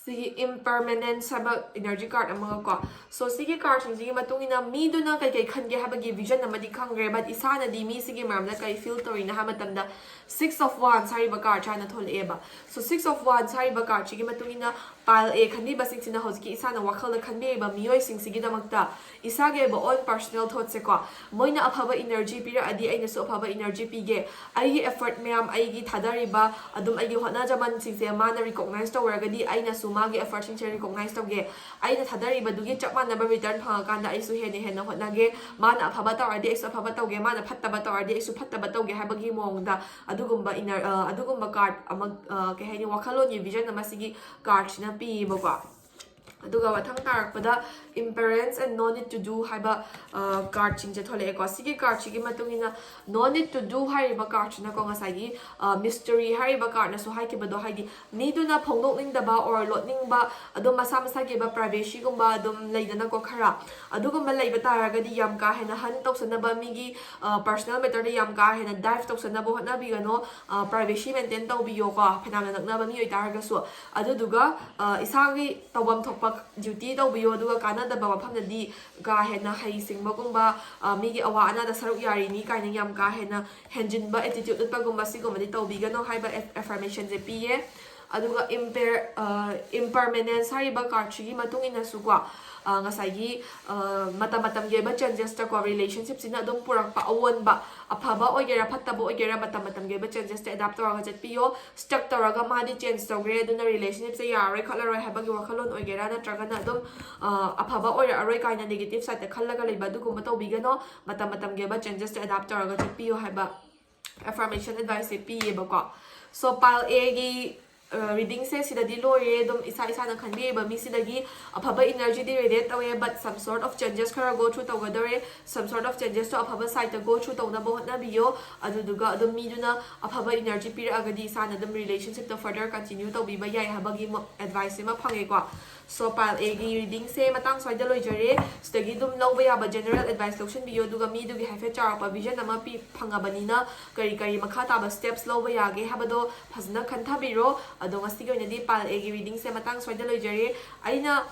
ꯁꯤꯒꯤ impermanence ꯍꯥꯏꯕ energy card ꯑꯃꯒ ꯀꯣ꯫ So ꯁꯤꯒꯤ cardꯁꯤꯡꯁꯤꯒꯤ ꯃꯇꯨꯡ ꯏꯟꯅ ꯃꯤꯗꯨꯅ ꯀꯩꯀꯩ ꯈꯟꯒꯦ ꯍꯥꯏꯕꯒꯤ vision ꯑꯃꯗꯤ ꯈꯪꯈ꯭ꯔꯦ, but ꯏꯁꯥꯅꯗꯤ ꯃꯤꯁꯤꯒꯤ ꯃꯔꯝꯗ ꯀꯩ feel ꯇꯧꯔꯤꯅꯣ ꯍꯥꯏꯕ ꯃꯇꯝꯗ six of wands ꯍꯥꯏꯔꯤꯕ card ꯍꯥꯏꯅ ꯊꯣꯛꯂꯛꯑꯦꯕ꯫ So six of wands ꯍꯥꯏꯔꯤꯕ cardꯁꯤꯒꯤ ꯃꯇꯨꯡ ꯏꯟꯅ pile A ꯈꯟꯕꯤꯕꯁꯤꯡꯁꯤꯅ ꯍꯧꯖꯤꯛꯀꯤ ꯏꯁꯥꯅ ꯋꯥꯈꯜꯗ ꯈꯟꯕꯤꯔꯤꯕ ꯃꯤꯑꯣꯏꯁꯤꯡꯁꯤꯒꯤꯗꯃꯛꯇ ꯏꯁꯥꯒꯤ ꯑꯣꯏꯕ own personal thoughtꯁꯦꯀꯣ, ꯃꯣꯏꯅ ꯑꯐꯕ energy ꯄꯤꯔꯛꯑꯗꯤ ꯑꯩꯅꯁꯨ ꯑꯐꯕ energy ꯄꯤꯒꯦ꯫ ꯑꯩꯒꯤ effort ꯃꯌꯥꯝ, ꯑꯩꯒꯤ ꯊꯥꯗꯔꯤꯕ, ꯑꯗꯨꯝ ꯑꯩꯒꯤ ꯍꯣꯠꯅꯖꯃꯟꯁꯤꯡꯁꯦ ꯃꯥꯅ recognize ꯇꯧꯔꯒꯗꯤ ꯑꯩꯅꯁꯨ ꯃꯥꯒꯤ effortꯁꯤꯡꯁꯦ recognize ꯇꯧꯒꯦ꯫ ꯑꯩꯅ ꯊꯥꯗꯔꯤꯕꯗꯨꯒꯤ ꯆꯞ ꯃꯥꯟꯅꯕ return ꯐꯪꯉꯀꯥꯟꯗ ꯑꯩꯁꯨ ꯍꯦꯟꯅ ꯍꯦꯟꯅ ꯍꯣꯠꯅꯒꯦ꯫ ꯃꯥꯅ ꯑꯐꯕ ꯇꯧꯔꯗꯤ ꯑꯩꯁꯨ ꯑꯐꯕ ꯇꯧꯒꯦ, ꯃꯥꯅ ꯐꯠꯇꯕ ꯇꯧꯔꯗꯤ ꯑꯩꯁꯨ ꯐꯠꯇꯕ ꯇꯧꯒꯦ ꯍꯥꯏꯕꯒꯤ ꯃꯑꯣꯡꯗ ꯑꯗꯨꯒꯨꯝꯕ inner, ꯑ, ꯑꯗꯨꯒꯨꯝꯕ card ꯑꯃ, ꯑ, ꯀꯩ ꯍꯥꯏꯅꯤ, ꯋꯥꯈꯜꯂꯣꯟꯒꯤ vision ꯑꯃ ꯁꯤꯒꯤ cardꯁꯤꯅ ꯄꯤꯌꯦꯕꯀꯣ꯫ ꯑꯗꯨꯒ ꯃꯊꯪ ꯇꯥꯔꯛꯄꯗ Imperance and No Need to Do ꯍꯥꯏꯕ cardꯁꯤꯡꯁꯦ ꯊꯣꯛꯂꯛꯑꯦꯀꯣ꯫ ꯁꯤꯒꯤ cardꯁꯤꯒꯤ ꯃꯇꯨꯡ ꯏꯟꯅ No Need to Do ꯍꯥꯏꯔꯤꯕ cardꯁꯤꯅꯀꯣ, ꯉꯁꯥꯏꯒꯤ Mystery ꯍꯥꯏꯔꯤꯕ cardꯅꯁꯨ ꯍꯥꯏꯈꯤꯕꯗꯣ, ꯍꯥꯏꯗꯤ ꯃꯤꯗꯨꯅ ꯐꯣꯡꯗꯣꯛꯅꯤꯡꯗꯕ or ꯂꯣꯠꯅꯤꯡꯕ, ꯑꯗꯨꯝ ꯃꯁꯥ ꯃꯁꯥꯒꯤ ꯑꯣꯏꯕ privacyꯒꯨꯝꯕ ꯑꯗꯨꯝ ꯂꯩꯗꯅꯀꯣ ꯈꯔ, ꯑꯗꯨꯒꯨꯝꯕ ꯂꯩꯕ ꯇꯥꯔꯒꯗꯤ ꯌꯥꯝ ꯀꯥ ꯍꯦꯟꯅ hunt ꯇꯧꯁꯟꯅꯕ, ꯃꯤꯒꯤ personal matterꯗ ꯌꯥꯝ ꯀꯥ ꯍꯦꯟꯅ dive ꯇꯧꯁꯟꯅꯕ ꯍꯣꯠꯅꯕꯤꯒꯅꯣ꯫ Privacy maintain ꯇꯧꯕꯤꯌꯣꯀꯣ, ꯐꯅꯌꯥꯝꯅ ꯅꯛꯅꯕ ꯃꯤ ꯑꯣꯏꯇꯥꯔꯒꯁꯨ꯫ ꯑꯗꯨꯗꯨꯒ ꯏꯁꯥꯒꯤ ꯇꯧꯐꯝ ꯊꯣꯛꯄ duty ꯇꯧꯕꯤꯌꯣ, ꯑꯗꯨꯒ ꯀꯥꯟꯅꯗꯕ ꯃꯐꯝꯗꯗꯤ ꯀꯥ ꯍꯦꯟꯅ ꯍꯩꯁꯤꯡꯕꯒꯨꯝꯕ, ꯃꯤꯒꯤ ꯑꯋꯥ ꯑꯅꯥꯗ ꯁꯔꯨꯛ ꯌꯥꯔꯤꯅꯤ ꯀꯥꯏꯅ ꯌꯥꯝ ꯀꯥ ꯍꯦꯟꯅ ꯍꯦꯟꯖꯤꯟꯕ attitude ꯎꯠꯄꯒꯨꯝꯕ ꯁꯤꯒꯨꯝꯕꯗꯤ ꯇꯧꯕꯤꯒꯅꯣ ꯍꯥꯏꯕ affirmationꯁꯦ ꯄꯤꯌꯦ꯫ ꯑꯗꯨꯒ Imper Impermanence ꯍꯥꯏꯔꯤꯕ cardꯁꯤꯒꯤ ꯃꯇꯨꯡ ꯏꯟꯅꯁꯨꯀꯣ, ꯉꯁꯥꯏꯒꯤ ꯃꯇꯝ ꯃꯇꯝꯒꯤ ꯑꯣꯏꯕ changesꯇꯀꯣ relationshipꯁꯤꯅ ꯑꯗꯨꯝ ꯄꯨꯔꯛꯄ ꯑꯑꯣꯟꯕ, ꯑꯐꯕ ꯑꯣꯏꯒꯦꯔꯥ ꯐꯠꯇꯕ ꯑꯣꯏꯒꯦꯔꯥ, ꯃꯇꯝ ꯃꯇꯝꯒꯤ ꯑꯣꯏꯕ changesꯇ adapt ꯇꯧꯔꯒ ꯆꯠꯄꯤꯌꯣ꯫ Stuck ꯇꯧꯔꯒ ꯃꯥꯗꯤ change ꯇꯧꯈ꯭ꯔꯦ, ꯑꯗꯨꯅ relationshipꯁꯦ ꯌꯥꯔꯔꯣꯏ ꯈꯣꯠꯂꯔꯣꯏ ꯍꯥꯏꯕꯒꯤ ꯋꯥꯈꯜꯂꯣꯟ ꯑꯣꯏꯒꯦꯔꯥ, ꯅꯠꯇ꯭ꯔꯒꯅ ꯑꯗꯨꯝ ꯑꯐꯕ ꯑꯣꯏꯔꯛꯑꯔꯣꯏ ꯀꯥꯏꯅ negative sideꯇ ꯈꯜꯂꯒ ꯂꯩꯕ, ꯑꯗꯨꯒꯨꯝꯕ ꯇꯧꯕꯤꯒꯅꯣ꯫ ꯃꯇꯝ ꯃꯇꯝꯒꯤ ꯑꯣꯏꯕ changesꯇ adapt ꯇꯧꯔꯒ ꯆꯠꯄꯤꯌꯣ ꯍꯥꯏꯕ affirmation adviceꯁꯦ ꯄꯤꯌꯦꯕꯀꯣ꯫ So pile Aꯒꯤ readingꯁꯦ ꯁꯤꯗꯗꯤ ꯂꯣꯏꯔꯦ꯫ ꯑꯗꯨꯝ ꯏꯁꯥ ꯏꯁꯥꯅ ꯈꯟꯕꯤꯔꯤꯕ ꯃꯤꯁꯤꯗꯒꯤ ꯑꯐꯕ energyꯗꯤ radiate ꯇꯧꯋꯦ, but some sort of changes ꯈꯔ go through ꯇꯧꯒꯗꯧꯔꯦ꯫ Some sort of changesꯇꯣ ꯑꯐꯕ sideꯇ go through ꯇꯧꯅꯕ ꯍꯣꯠꯅꯕꯤꯌꯣ꯫ ꯑꯗꯨꯗꯨꯒ ꯑꯗꯨꯝ ꯃꯤꯗꯨꯅ ꯑꯐꯕ energy ꯄꯤꯔꯛꯑꯒꯗꯤ ꯏꯁꯥꯅ ꯑꯗꯨꯝ relationshipꯇꯣ further continue ꯇꯧꯕꯤꯕ ꯌꯥꯏ ꯍꯥꯏꯕꯒꯤ advice ꯑꯃ ꯐꯪꯉꯦꯀꯣ꯫ So pile Aꯒꯤ readingꯁꯦ ꯃꯇꯥꯡ ꯁ꯭ꯋꯥꯏꯗ ꯂꯣꯏꯖꯔꯦ꯫ ꯁꯤꯗꯒꯤ ꯑꯗꯨꯝ ꯂꯧꯕ ꯌꯥꯕ general advice ꯂꯧꯁꯤꯟꯕꯤꯌꯣ, ꯑꯗꯨꯒ ꯃꯤꯗꯨꯒꯤ ꯍꯥꯏꯐꯦꯠ ꯆꯥꯎꯔꯥꯛꯄ vision ꯑꯃ ꯄꯤ ꯐꯪꯉꯕꯅꯤꯅ ꯀꯔꯤ ꯀꯔꯤ ꯃꯈꯥ ꯇꯥꯕ steps ꯂꯧꯕ ꯌꯥꯒꯦ ꯍꯥꯏꯕꯗꯣ ꯐꯖꯅ ꯈꯟꯊꯕꯤꯔꯣ꯫ ꯑꯗꯣ ꯉꯁꯤꯒꯤ ꯑꯣꯏꯅꯗꯤ pile Aꯒꯤ readingꯁꯦ ꯃꯇꯥꯡ ꯁ꯭ꯋꯥꯏꯗ ꯂꯣꯏꯖꯔꯦ꯫ ꯑꯩꯅ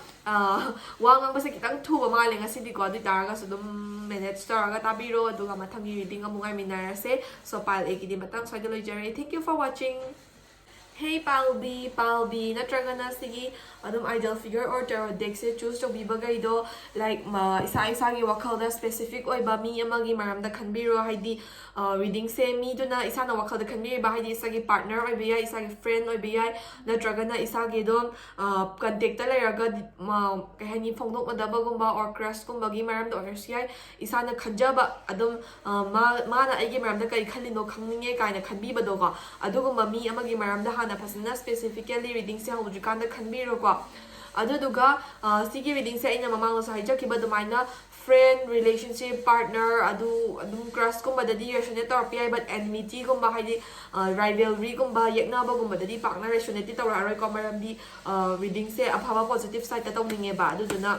ꯋꯥ ꯉꯥꯡꯕꯁꯦ ꯈꯤꯇꯪ ꯊꯨꯕ ꯃꯥꯜꯂꯦ ꯉꯁꯤꯗꯤꯀꯣ, ꯑꯗꯨ ꯑꯣꯏꯇꯥꯔꯒꯁꯨ ꯑꯗꯨꯝ manage ꯇꯧꯔꯒ ꯇꯥꯕꯤꯔꯣ, ꯑꯗꯨꯒ ꯃꯊꯪꯒꯤ reading ꯑꯃꯨꯛ ꯉꯥꯏꯃꯤꯟꯅꯔꯁꯦ꯫ So pile Aꯒꯤꯗꯤ ꯃꯇꯥꯡ ꯁ꯭ꯋꯥꯏꯗ ꯂꯣꯏꯖꯔꯦ꯫ Thank you for watching. Hey pile B, pile B ꯅꯠꯇ꯭ꯔꯒꯅ ꯁꯤꯒꯤ ꯑꯗꯨꯝ idol figure or tarot deckꯁꯦ choose ꯇꯧꯕꯤꯕꯈꯩꯗꯣ, like, ꯏꯁꯥ ꯏꯁꯥꯒꯤ ꯋꯥꯈꯜꯗ specific ꯑꯣꯏꯕ ꯃꯤ ꯑꯃꯒꯤ ꯃꯔꯝꯗ ꯈꯟꯕꯤꯔꯣ꯫ ꯍꯥꯏꯗꯤ readingꯁꯦ ꯃꯤꯗꯨꯅ ꯏꯁꯥꯅ ꯋꯥꯈꯜꯗ ꯈꯟꯕꯤꯔꯤꯕ, ꯍꯥꯏꯗꯤ ꯏꯁꯥꯒꯤ partner ꯑꯣꯏꯕ ꯌꯥꯏ, ꯏꯁꯥꯒꯤ friend ꯑꯣꯏꯕ ꯌꯥꯏ, ꯅꯠꯇ꯭ꯔꯒꯅ ꯏꯁꯥꯒꯤ ꯑꯗꯨꯝ contactꯇ ꯂꯩꯔꯒ ꯀꯩ ꯍꯥꯏꯅꯤ, ꯐꯣꯡꯗꯣꯛꯅꯗꯕꯒꯨꯝꯕ or crushꯀꯨꯝꯕꯒꯤ ꯃꯔꯝꯗ ꯑꯣꯏꯔꯁꯨ ꯌꯥꯏ꯫ ꯏꯁꯥꯅ ꯈꯟꯖꯕ ꯑꯗꯨꯝ ꯃꯥꯅ ꯑꯩꯒꯤ ꯃꯔꯝꯗ ꯀꯔꯤ ꯈꯜꯂꯤꯅꯣ ꯈꯪꯅꯤꯡꯉꯦ ꯀꯥꯏꯅ ꯈꯟꯕꯤꯕꯗꯣꯀꯣ, ꯑꯗꯨꯒꯨꯝꯕ ꯃꯤ ꯑꯃꯒꯤ ꯃꯔꯝꯗ ꯍꯥꯟꯅ ꯐꯖꯅ specifically readingꯁꯦ ꯍꯧꯗ꯭ꯔꯤꯀꯥꯟꯗ ꯈꯟꯕꯤꯔꯣꯀꯣ꯫ ꯑꯗꯨꯗꯨꯒ ꯑ, ꯁꯤꯒꯤ ꯔꯤꯗꯤꯡꯁꯦ ꯑꯩꯅ ꯃꯃꯥꯡꯗꯁꯨ ꯍꯥꯏꯖꯈꯤꯕ ꯑꯗꯨꯃꯥꯏꯅ friend, relationship, partner, ꯑꯗꯨ ꯑꯗꯨꯝ crushꯀꯨꯝꯕꯗꯗꯤ resonate ꯇꯧꯔꯛꯄ ꯌꯥꯏ, but enmityꯒꯨꯝꯕ, ꯍꯥꯏꯗꯤ rivalryꯒꯨꯝꯕ, ꯌꯦꯛꯅꯕꯒꯨꯝꯕꯗꯗꯤ ꯄꯥꯛꯅ resonateꯇꯤ ꯇꯧꯔꯛꯑꯔꯣꯏꯀꯣ, ꯃꯔꯝꯗꯤ ꯔꯤꯗꯤꯡꯁꯦ ꯑꯐꯕ positive sideꯇ ꯇꯧꯅꯤꯡꯉꯦꯕ, ꯑꯗꯨꯗꯨꯅ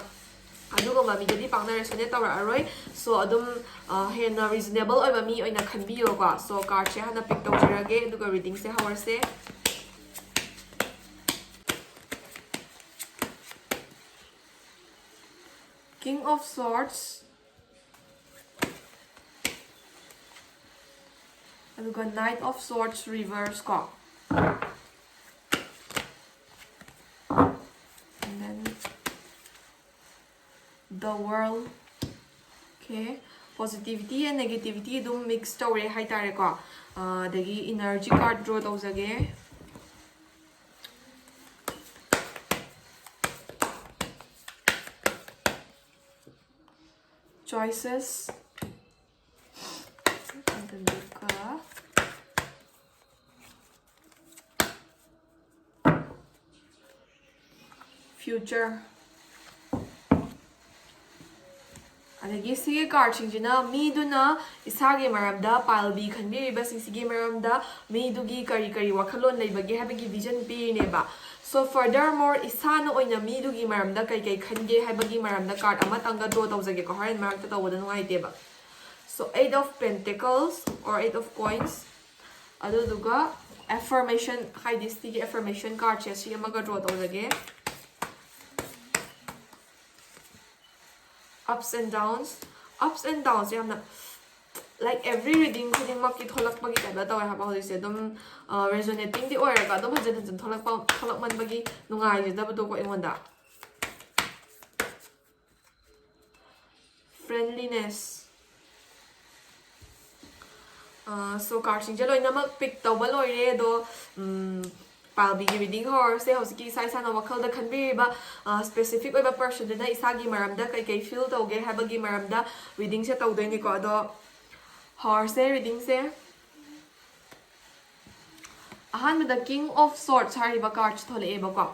ꯑꯗꯨꯒꯨꯝꯕ ꯃꯤꯗꯗꯤ ꯄꯥꯛꯅ resonate ꯇꯧꯔꯛꯑꯔꯣꯏ꯫ So ꯑꯗꯨꯝ ꯑ, ꯍꯦꯟꯅ reasonable ꯑꯣꯏꯕ ꯃꯤ ꯑꯣꯏꯅ ꯈꯟꯕꯤꯌꯣꯀꯣ꯫ So cardꯁꯦ ꯍꯥꯟꯅ pick ꯇꯧꯖꯔꯒꯦ, ꯑꯗꯨꯒ ꯔꯤꯗꯤꯡꯁꯦ ꯍꯧꯔꯁꯦ꯫ King of Swords, ꯑꯗꯨꯒ Knight of Swords reverse ꯀꯣ, and then the World. Okay, positivity and negativity ꯑꯗꯨꯝ mix ꯇꯧꯔꯦ ꯍꯥꯏꯇꯥꯔꯦꯀꯣ꯫ ꯑ, ꯑꯗꯒꯤ energy card draw ꯇꯧꯖꯒꯦ꯫ Choices, ꯑꯗꯨꯒ Future꯫ ꯑꯗꯒꯤ ꯁꯤꯒꯤ cardꯁꯤꯡꯁꯤꯅ ꯃꯤꯗꯨꯅ ꯏꯁꯥꯒꯤ ꯃꯔꯝꯗ, pile B ꯈꯟꯕꯤꯔꯤꯕꯁꯤꯡꯁꯤꯒꯤ ꯃꯔꯝꯗ ꯃꯤꯗꯨꯒꯤ ꯀꯔꯤ ꯀꯔꯤ ꯋꯥꯈꯜꯂꯣꯟ ꯂꯩꯕꯒꯦ ꯍꯥꯏꯕꯒꯤ vision ꯄꯤꯔꯤꯅꯦꯕ꯫ So furthermore, ꯏꯁꯥꯅ ꯑꯣꯏꯅ ꯃꯤꯗꯨꯒꯤ ꯃꯔꯝꯗ ꯀꯩ ꯀꯩ ꯈꯟꯒꯦ ꯍꯥꯏꯕꯒꯤ ꯃꯔꯝꯗ card ꯑꯃꯇꯪꯒ draw ꯇꯧꯖꯒꯦꯀꯣ, ꯍꯣꯔꯦꯟ ꯃꯔꯛꯇ ꯇꯧꯕꯗ ꯅꯨꯡꯉꯥꯏꯇꯦꯕ꯫ So Eight of Pentacles or Eight of Coins, ꯑꯗꯨꯗꯨꯒ affirmation, ꯍꯥꯏꯗꯤ ꯁꯤꯒꯤ affirmation cardꯁꯦ ꯁꯤ ꯑꯃꯒ draw ꯇꯧꯖꯒꯦ꯫ Ups and downs, ups and downs ꯌꯥꯝꯅ, like, every reading ꯈꯨꯗꯤꯡꯃꯛꯀꯤ ꯊꯣꯛꯂꯛꯄꯒꯤ typeꯇ ꯇꯧꯋꯦ ꯍꯥꯏꯕ ꯍꯧꯖꯤꯛꯁꯦ꯫ ꯑꯗꯨꯝ resonatingꯗꯤ ꯑꯣꯏꯔꯒ ꯑꯗꯨꯝ ꯍꯟꯖꯤꯟ ꯍꯟꯖꯤꯟ ꯊꯣꯛꯂꯛꯄ, ꯊꯣꯛꯂꯛꯃꯟꯕꯒꯤ ꯅꯨꯡꯉꯥꯏꯖꯗꯕꯗꯣꯀꯣ ꯑꯩꯉꯣꯟꯗ꯫ Friendliness. So cardꯁꯤꯡꯁꯦ ꯂꯣꯏꯅꯃꯛ pick ꯇꯧꯕ ꯂꯣꯏꯔꯦ꯫ ꯑꯗꯣ ꯎꯝ, pile Bꯒꯤ reading ꯍꯧꯔꯁꯦ꯫ ꯍꯧꯖꯤꯛꯀꯤ ꯏꯁꯥ ꯏꯁꯥꯅ ꯋꯥꯈꯜꯗ ꯈꯟꯕꯤꯔꯤꯕ specific ꯑꯣꯏꯕ personꯗꯨꯅ ꯏꯁꯥꯒꯤ ꯃꯔꯝꯗ ꯀꯩꯀꯩ feel ꯇꯧꯒꯦ ꯍꯥꯏꯕꯒꯤ ꯃꯔꯝꯗ readingꯁꯦ ꯇꯧꯗꯣꯏꯅꯤꯀꯣ꯫ ꯑꯗꯣ ꯍꯧꯔꯁꯦ readingꯁꯦ꯫ ꯑꯍꯥꯟꯕꯗ King of Swords ꯍꯥꯏꯔꯤꯕ cardꯁꯦ ꯊꯣꯛꯂꯛꯑꯦꯕꯀꯣ꯫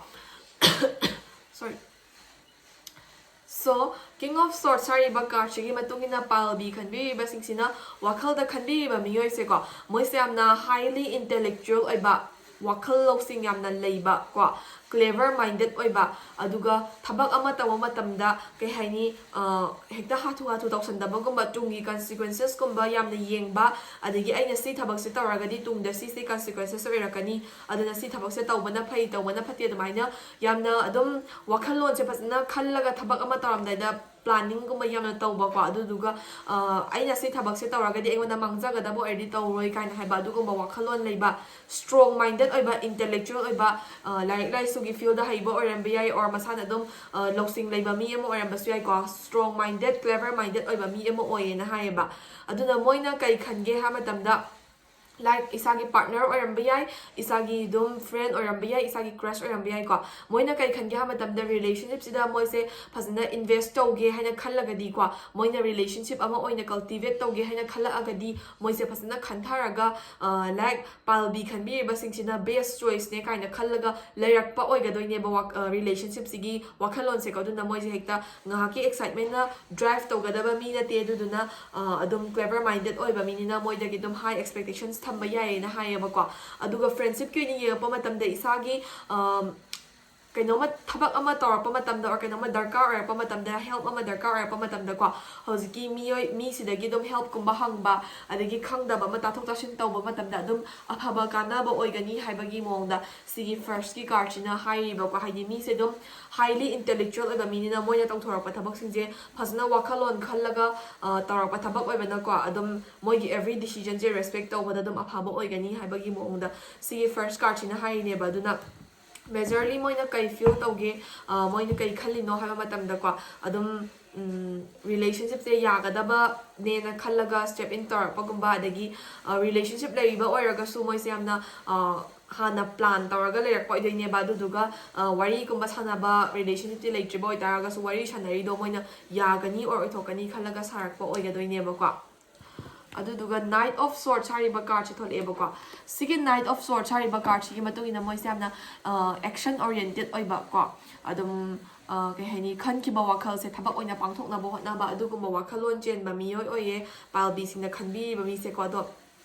So, King of Swords ꯍꯥꯏꯔꯤꯕ cardꯁꯤꯒꯤ ꯃꯇꯨꯡ ꯏꯟꯅ pile B ꯈꯟꯕꯤꯔꯤꯕꯁꯤꯡꯁꯤꯅ ꯋꯥꯈꯜꯗ ꯈꯟꯕꯤꯔꯤꯕ ꯃꯤꯑꯣꯏꯁꯦꯀꯣ, ꯃꯣꯏꯁꯦ ꯌꯥꯝꯅ highly intellectual ꯑꯣꯏꯕ, ꯋꯥꯈꯜ ꯂꯧꯁꯤꯡ ꯌꯥꯝꯅ ꯂꯩꯕ ꯀꯣ, clever minded ꯑꯣꯏꯕ, ꯑꯗꯨꯒ ꯊꯕꯛ ꯑꯃ ꯇꯧꯕ ꯃꯇꯝꯗ ꯀꯩ ꯍꯥꯏꯅꯤ, ꯑ, ꯍꯦꯛꯇ ꯍꯥꯊꯨ ꯍꯥꯊꯨ ꯇꯧꯁꯟꯗꯕꯒꯨꯝꯕ, ꯇꯨꯡꯒꯤ consequencesꯀꯨꯝꯕ ꯌꯥꯝꯅ ꯌꯦꯡꯕ, ꯑꯗꯒꯤ ꯑꯩꯅ ꯁꯤ ꯊꯕꯛꯁꯦ ꯇꯧꯔꯒꯗꯤ ꯇꯨꯡꯗ ꯁꯤꯁꯤ consequences ꯑꯣꯏꯔꯛꯀꯅꯤ, ꯑꯗꯨꯅ ꯁꯤ ꯊꯕꯛꯁꯦ ꯇꯧꯕꯅ ꯐꯩ, ꯇꯧꯕꯅ ꯐꯠꯇꯦ, ꯑꯗꯨꯃꯥꯏꯅ ꯌꯥꯝꯅ ꯑꯗꯨꯝ ꯋꯥꯈꯜꯂꯣꯟꯁꯦ ꯐꯖꯅ ꯈꯜꯂꯒ ꯊꯕꯛ ꯑꯃ ꯇꯧꯔꯝꯗꯥꯏꯗ planningꯒꯨꯝꯕ ꯌꯥꯝꯅ ꯇꯧꯕꯀꯣ, ꯑꯗꯨꯗꯨꯒ, ꯑ, ꯑꯩꯅ ꯁꯤ ꯊꯕꯛꯁꯦ ꯇꯧꯔꯒꯗꯤ ꯑꯩꯉꯣꯟꯗ ꯃꯥꯡꯖꯒꯗꯕ ꯑꯣꯏꯔꯗꯤ ꯇꯧꯔꯣꯏ ꯀꯥꯏꯅ ꯍꯥꯏꯕ ꯑꯗꯨꯒꯨꯝꯕ ꯋꯥꯈꯜꯂꯣꯟ ꯂꯩꯕ, strong minded ꯑꯣꯏꯕ, intellectual ꯑꯣꯏꯕ, ꯑ, ꯂꯥꯏꯔꯤꯛ ꯂꯥꯏꯁꯨꯒꯤ fieldꯗ ꯍꯩꯕ ꯑꯣꯏꯔꯝꯕ ꯌꯥꯏ, or ꯃꯁꯥꯅ ꯑꯗꯨꯝ, ꯑ, ꯂꯧꯁꯤꯡ ꯂꯩꯕ ꯃꯤ ꯑꯃ ꯑꯣꯏꯔꯝꯕꯁꯨ ꯌꯥꯏꯀꯣ, strong minded, clever minded ꯑꯣꯏꯕ ꯃꯤ ꯑꯃ ꯑꯣꯏꯌꯦꯅ ꯍꯥꯏꯌꯦꯕ꯫ ꯑꯗꯨꯅ ꯃꯣꯏꯅ ꯀꯩ ꯈꯟꯒꯦ ꯍꯥꯏꯕ ꯃꯇꯝꯗ, like, ꯏꯁꯥꯒꯤ partner ꯑꯣꯏꯔꯝꯕ ꯌꯥꯏ, ꯏꯁꯥꯒꯤ ꯑꯗꯨꯝ friend ꯑꯣꯏꯔꯝꯕ ꯌꯥꯏ, ꯏꯁꯥꯒꯤ crush ꯑꯣꯏꯔꯝꯕ ꯌꯥꯏꯀꯣ꯫ ꯃꯣꯏꯅ ꯀꯩ ꯈꯟꯒꯦ ꯍꯥꯏꯕ ꯃꯇꯝꯗ, relationshipꯁꯤꯗ ꯃꯣꯏꯁꯦ ꯐꯖꯅ invest ꯇꯧꯒꯦ ꯍꯥꯏꯅ ꯈꯜꯂꯒꯗꯤꯀꯣ, ꯃꯣꯏꯅ relationship ꯑꯃ ꯑꯣꯏꯅ cultivate ꯇꯧꯒꯦ ꯍꯥꯏꯅ ꯈꯜꯂꯛꯑꯒꯗꯤ, ꯃꯣꯏꯁꯦ ꯐꯖꯅ ꯈꯟꯊꯔꯒ, ꯑ, like, pile B ꯈꯟꯕꯤꯔꯤꯕꯁꯤꯡꯁꯤꯅ best choiceꯅꯦ ꯀꯥꯏꯅ ꯈꯜꯂꯒ ꯂꯩꯔꯛꯄ ꯑꯣꯏꯒꯗꯣꯏꯅꯦꯕ ꯋꯥꯛ-, ꯑ, relationshipꯁꯤꯒꯤ ꯋꯥꯈꯜꯂꯣꯟꯁꯦꯀꯣ꯫ ꯑꯗꯨꯅ ꯃꯣꯏꯁꯦ ꯍꯦꯛꯇ ꯉꯥꯏꯍꯥꯛꯀꯤ excitementꯅ drive ꯇꯧꯒꯗꯕ ꯃꯤ ꯅꯠꯇꯦ꯫ ꯑꯗꯨꯗꯨꯅ, ꯑ, ꯑꯗꯨꯝ clever minded ꯑꯣꯏꯕ ꯃꯤꯅꯤꯅ ꯃꯣꯏꯗꯒꯤ ꯑꯗꯨꯝ high expectations ꯊꯝꯕ ꯌꯥꯏꯌꯦꯅ ꯍꯥꯏꯌꯦꯕꯀꯣ꯫ ꯑꯗꯨꯒ friendshipꯀꯤ ꯑꯣꯏꯅ ꯌꯦꯡꯉꯛꯄ ꯃꯇꯝꯗ ꯏꯁꯥꯒꯤ, ꯑꯝ, ꯀꯩꯅꯣꯝꯃ, ꯊꯕꯛ ꯑꯃ ꯇꯧꯔꯛꯄ ꯃꯇꯝꯗ, or ꯀꯩꯅꯣꯝꯃ ꯗꯔꯀꯥꯔ ꯑꯣꯏꯔꯛꯄ ꯃꯇꯝꯗ, help ꯑꯃ ꯗꯔꯀꯥꯔ ꯑꯣꯏꯔꯛꯄ ꯃꯇꯝꯗꯀꯣ, ꯍꯧꯖꯤꯛꯀꯤ ꯃꯤꯑꯣꯏ, ꯃꯤꯁꯤꯗꯒꯤ ꯑꯗꯨꯝ helpꯀꯨꯝꯕ ꯍꯪꯕ, ꯑꯗꯒꯤ ꯈꯪꯗꯕ ꯑꯃ ꯇꯥꯊꯣꯛ ꯇꯥꯁꯤꯟ ꯇꯧꯕ ꯃꯇꯝꯗ ꯑꯗꯨꯝ ꯑꯐꯕ ꯀꯥꯟꯅꯕ ꯑꯣꯏꯒꯅꯤ ꯍꯥꯏꯕꯒꯤ ꯃꯑꯣꯡꯗ ꯁꯤꯒꯤ firstꯀꯤ cardꯁꯤꯅ ꯍꯥꯏꯔꯤꯕꯀꯣ꯫ ꯍꯥꯏꯗꯤ ꯃꯤꯁꯦ ꯑꯗꯨꯝ highly intellectual ꯑꯣꯏꯕ ꯃꯤꯅꯤꯅ ꯃꯣꯏꯅ ꯇꯧꯊꯣꯔꯛꯄ ꯊꯕꯛꯁꯤꯡꯁꯦ ꯐꯖꯅ ꯋꯥꯈꯜꯂꯣꯟ ꯈꯜꯂꯒ, ꯑ, ꯇꯧꯔꯛꯄ ꯊꯕꯛ ꯑꯣꯏꯕꯅꯀꯣ, ꯑꯗꯨꯝ ꯃꯣꯏꯒꯤ every decisionꯁꯦ respect ꯇꯧꯕꯗ ꯑꯗꯨꯝ ꯑꯐꯕ ꯑꯣꯏꯒꯅꯤ ꯍꯥꯏꯕꯒꯤ ꯃꯑꯣꯡꯗ ꯁꯤꯒꯤ first cardꯁꯤꯅ ꯍꯥꯏꯔꯤꯅꯦꯕ꯫ ꯑꯗꯨꯅ majorly ꯃꯣꯏꯅ ꯀꯩ feel ꯇꯧꯒꯦ, ꯑ, ꯃꯣꯏꯅ ꯀꯩ ꯈꯜꯂꯤꯅꯣ ꯍꯥꯏꯕ ꯃꯇꯝꯗꯀꯣ, ꯑꯗꯨꯝ, ꯎꯝ, relationshipꯁꯦ ꯌꯥꯒꯗꯕꯅꯦꯅ ꯈꯜꯂꯒ step in ꯇꯧꯔꯛꯄꯒꯨꯝꯕ, ꯑꯗꯒꯤ, ꯑ, relationship ꯂꯩꯔꯤꯕ ꯑꯣꯏꯔꯒꯁꯨ ꯃꯣꯏꯁꯦ ꯌꯥꯝꯅ, ꯑ, ꯍꯥꯟꯅ plan ꯇꯧꯔꯒ ꯂꯩꯔꯛꯄ ꯑꯣꯏꯗꯣꯏꯅꯦꯕ꯫ ꯑꯗꯨꯗꯨꯒ, ꯑ, ꯋꯥꯔꯤꯒꯨꯝꯕ ꯁꯥꯟꯅꯕ, relationshipꯇꯤ ꯂꯩꯇ꯭ꯔꯤꯕ ꯑꯣꯏꯇꯥꯔꯒꯁꯨ ꯋꯥꯔꯤ ꯁꯥꯟꯅꯔꯤꯗꯣ ꯃꯣꯏꯅ ꯌꯥꯒꯅꯤ or ꯑꯣꯏꯊꯣꯛꯀꯅꯤ ꯈꯜꯂꯒ ꯁꯥꯔꯛꯄ ꯑꯣꯏꯒꯗꯣꯏꯅꯦꯕꯀꯣ꯫ ꯑꯗꯨꯗꯨꯒ Knight of Swords ꯍꯥꯏꯔꯤꯕ cardꯁꯦ ꯊꯣꯛꯂꯛꯑꯦꯕꯀꯣ꯫ ꯁꯤꯒꯤ Knight of Swords ꯍꯥꯏꯔꯤꯕ cardꯁꯤꯒꯤ ꯃꯇꯨꯡ ꯏꯟꯅ ꯃꯣꯏꯁꯦ ꯌꯥꯝꯅ ꯑꯦꯛꯁꯟ ꯑꯣꯔꯤꯌꯦꯟꯇꯦꯠ ꯑꯣꯏꯕ ꯀꯣ, ꯑꯗꯨꯝ ꯑ, ꯀꯩ ꯍꯥꯏꯅꯤ, ꯈꯟꯈꯤꯕ ꯋꯥꯈꯜꯁꯦ ꯊꯕꯛ ꯑꯣꯏꯅ ꯄꯥꯡꯊꯣꯛꯅꯕ ꯍꯣꯠꯅꯕ ꯑꯗꯨꯒꯨꯝꯕ ꯋꯥꯈꯜꯂꯣꯟ ꯆꯦꯟꯕ ꯃꯤꯑꯣꯏ ꯑꯣꯏꯌꯦ ꯄꯥꯏꯜ ꯕꯤꯁꯤꯡꯅ ꯈꯟꯕꯤꯔꯤꯕ ꯃꯤꯁꯦꯀꯣ꯫ ꯑꯗꯣ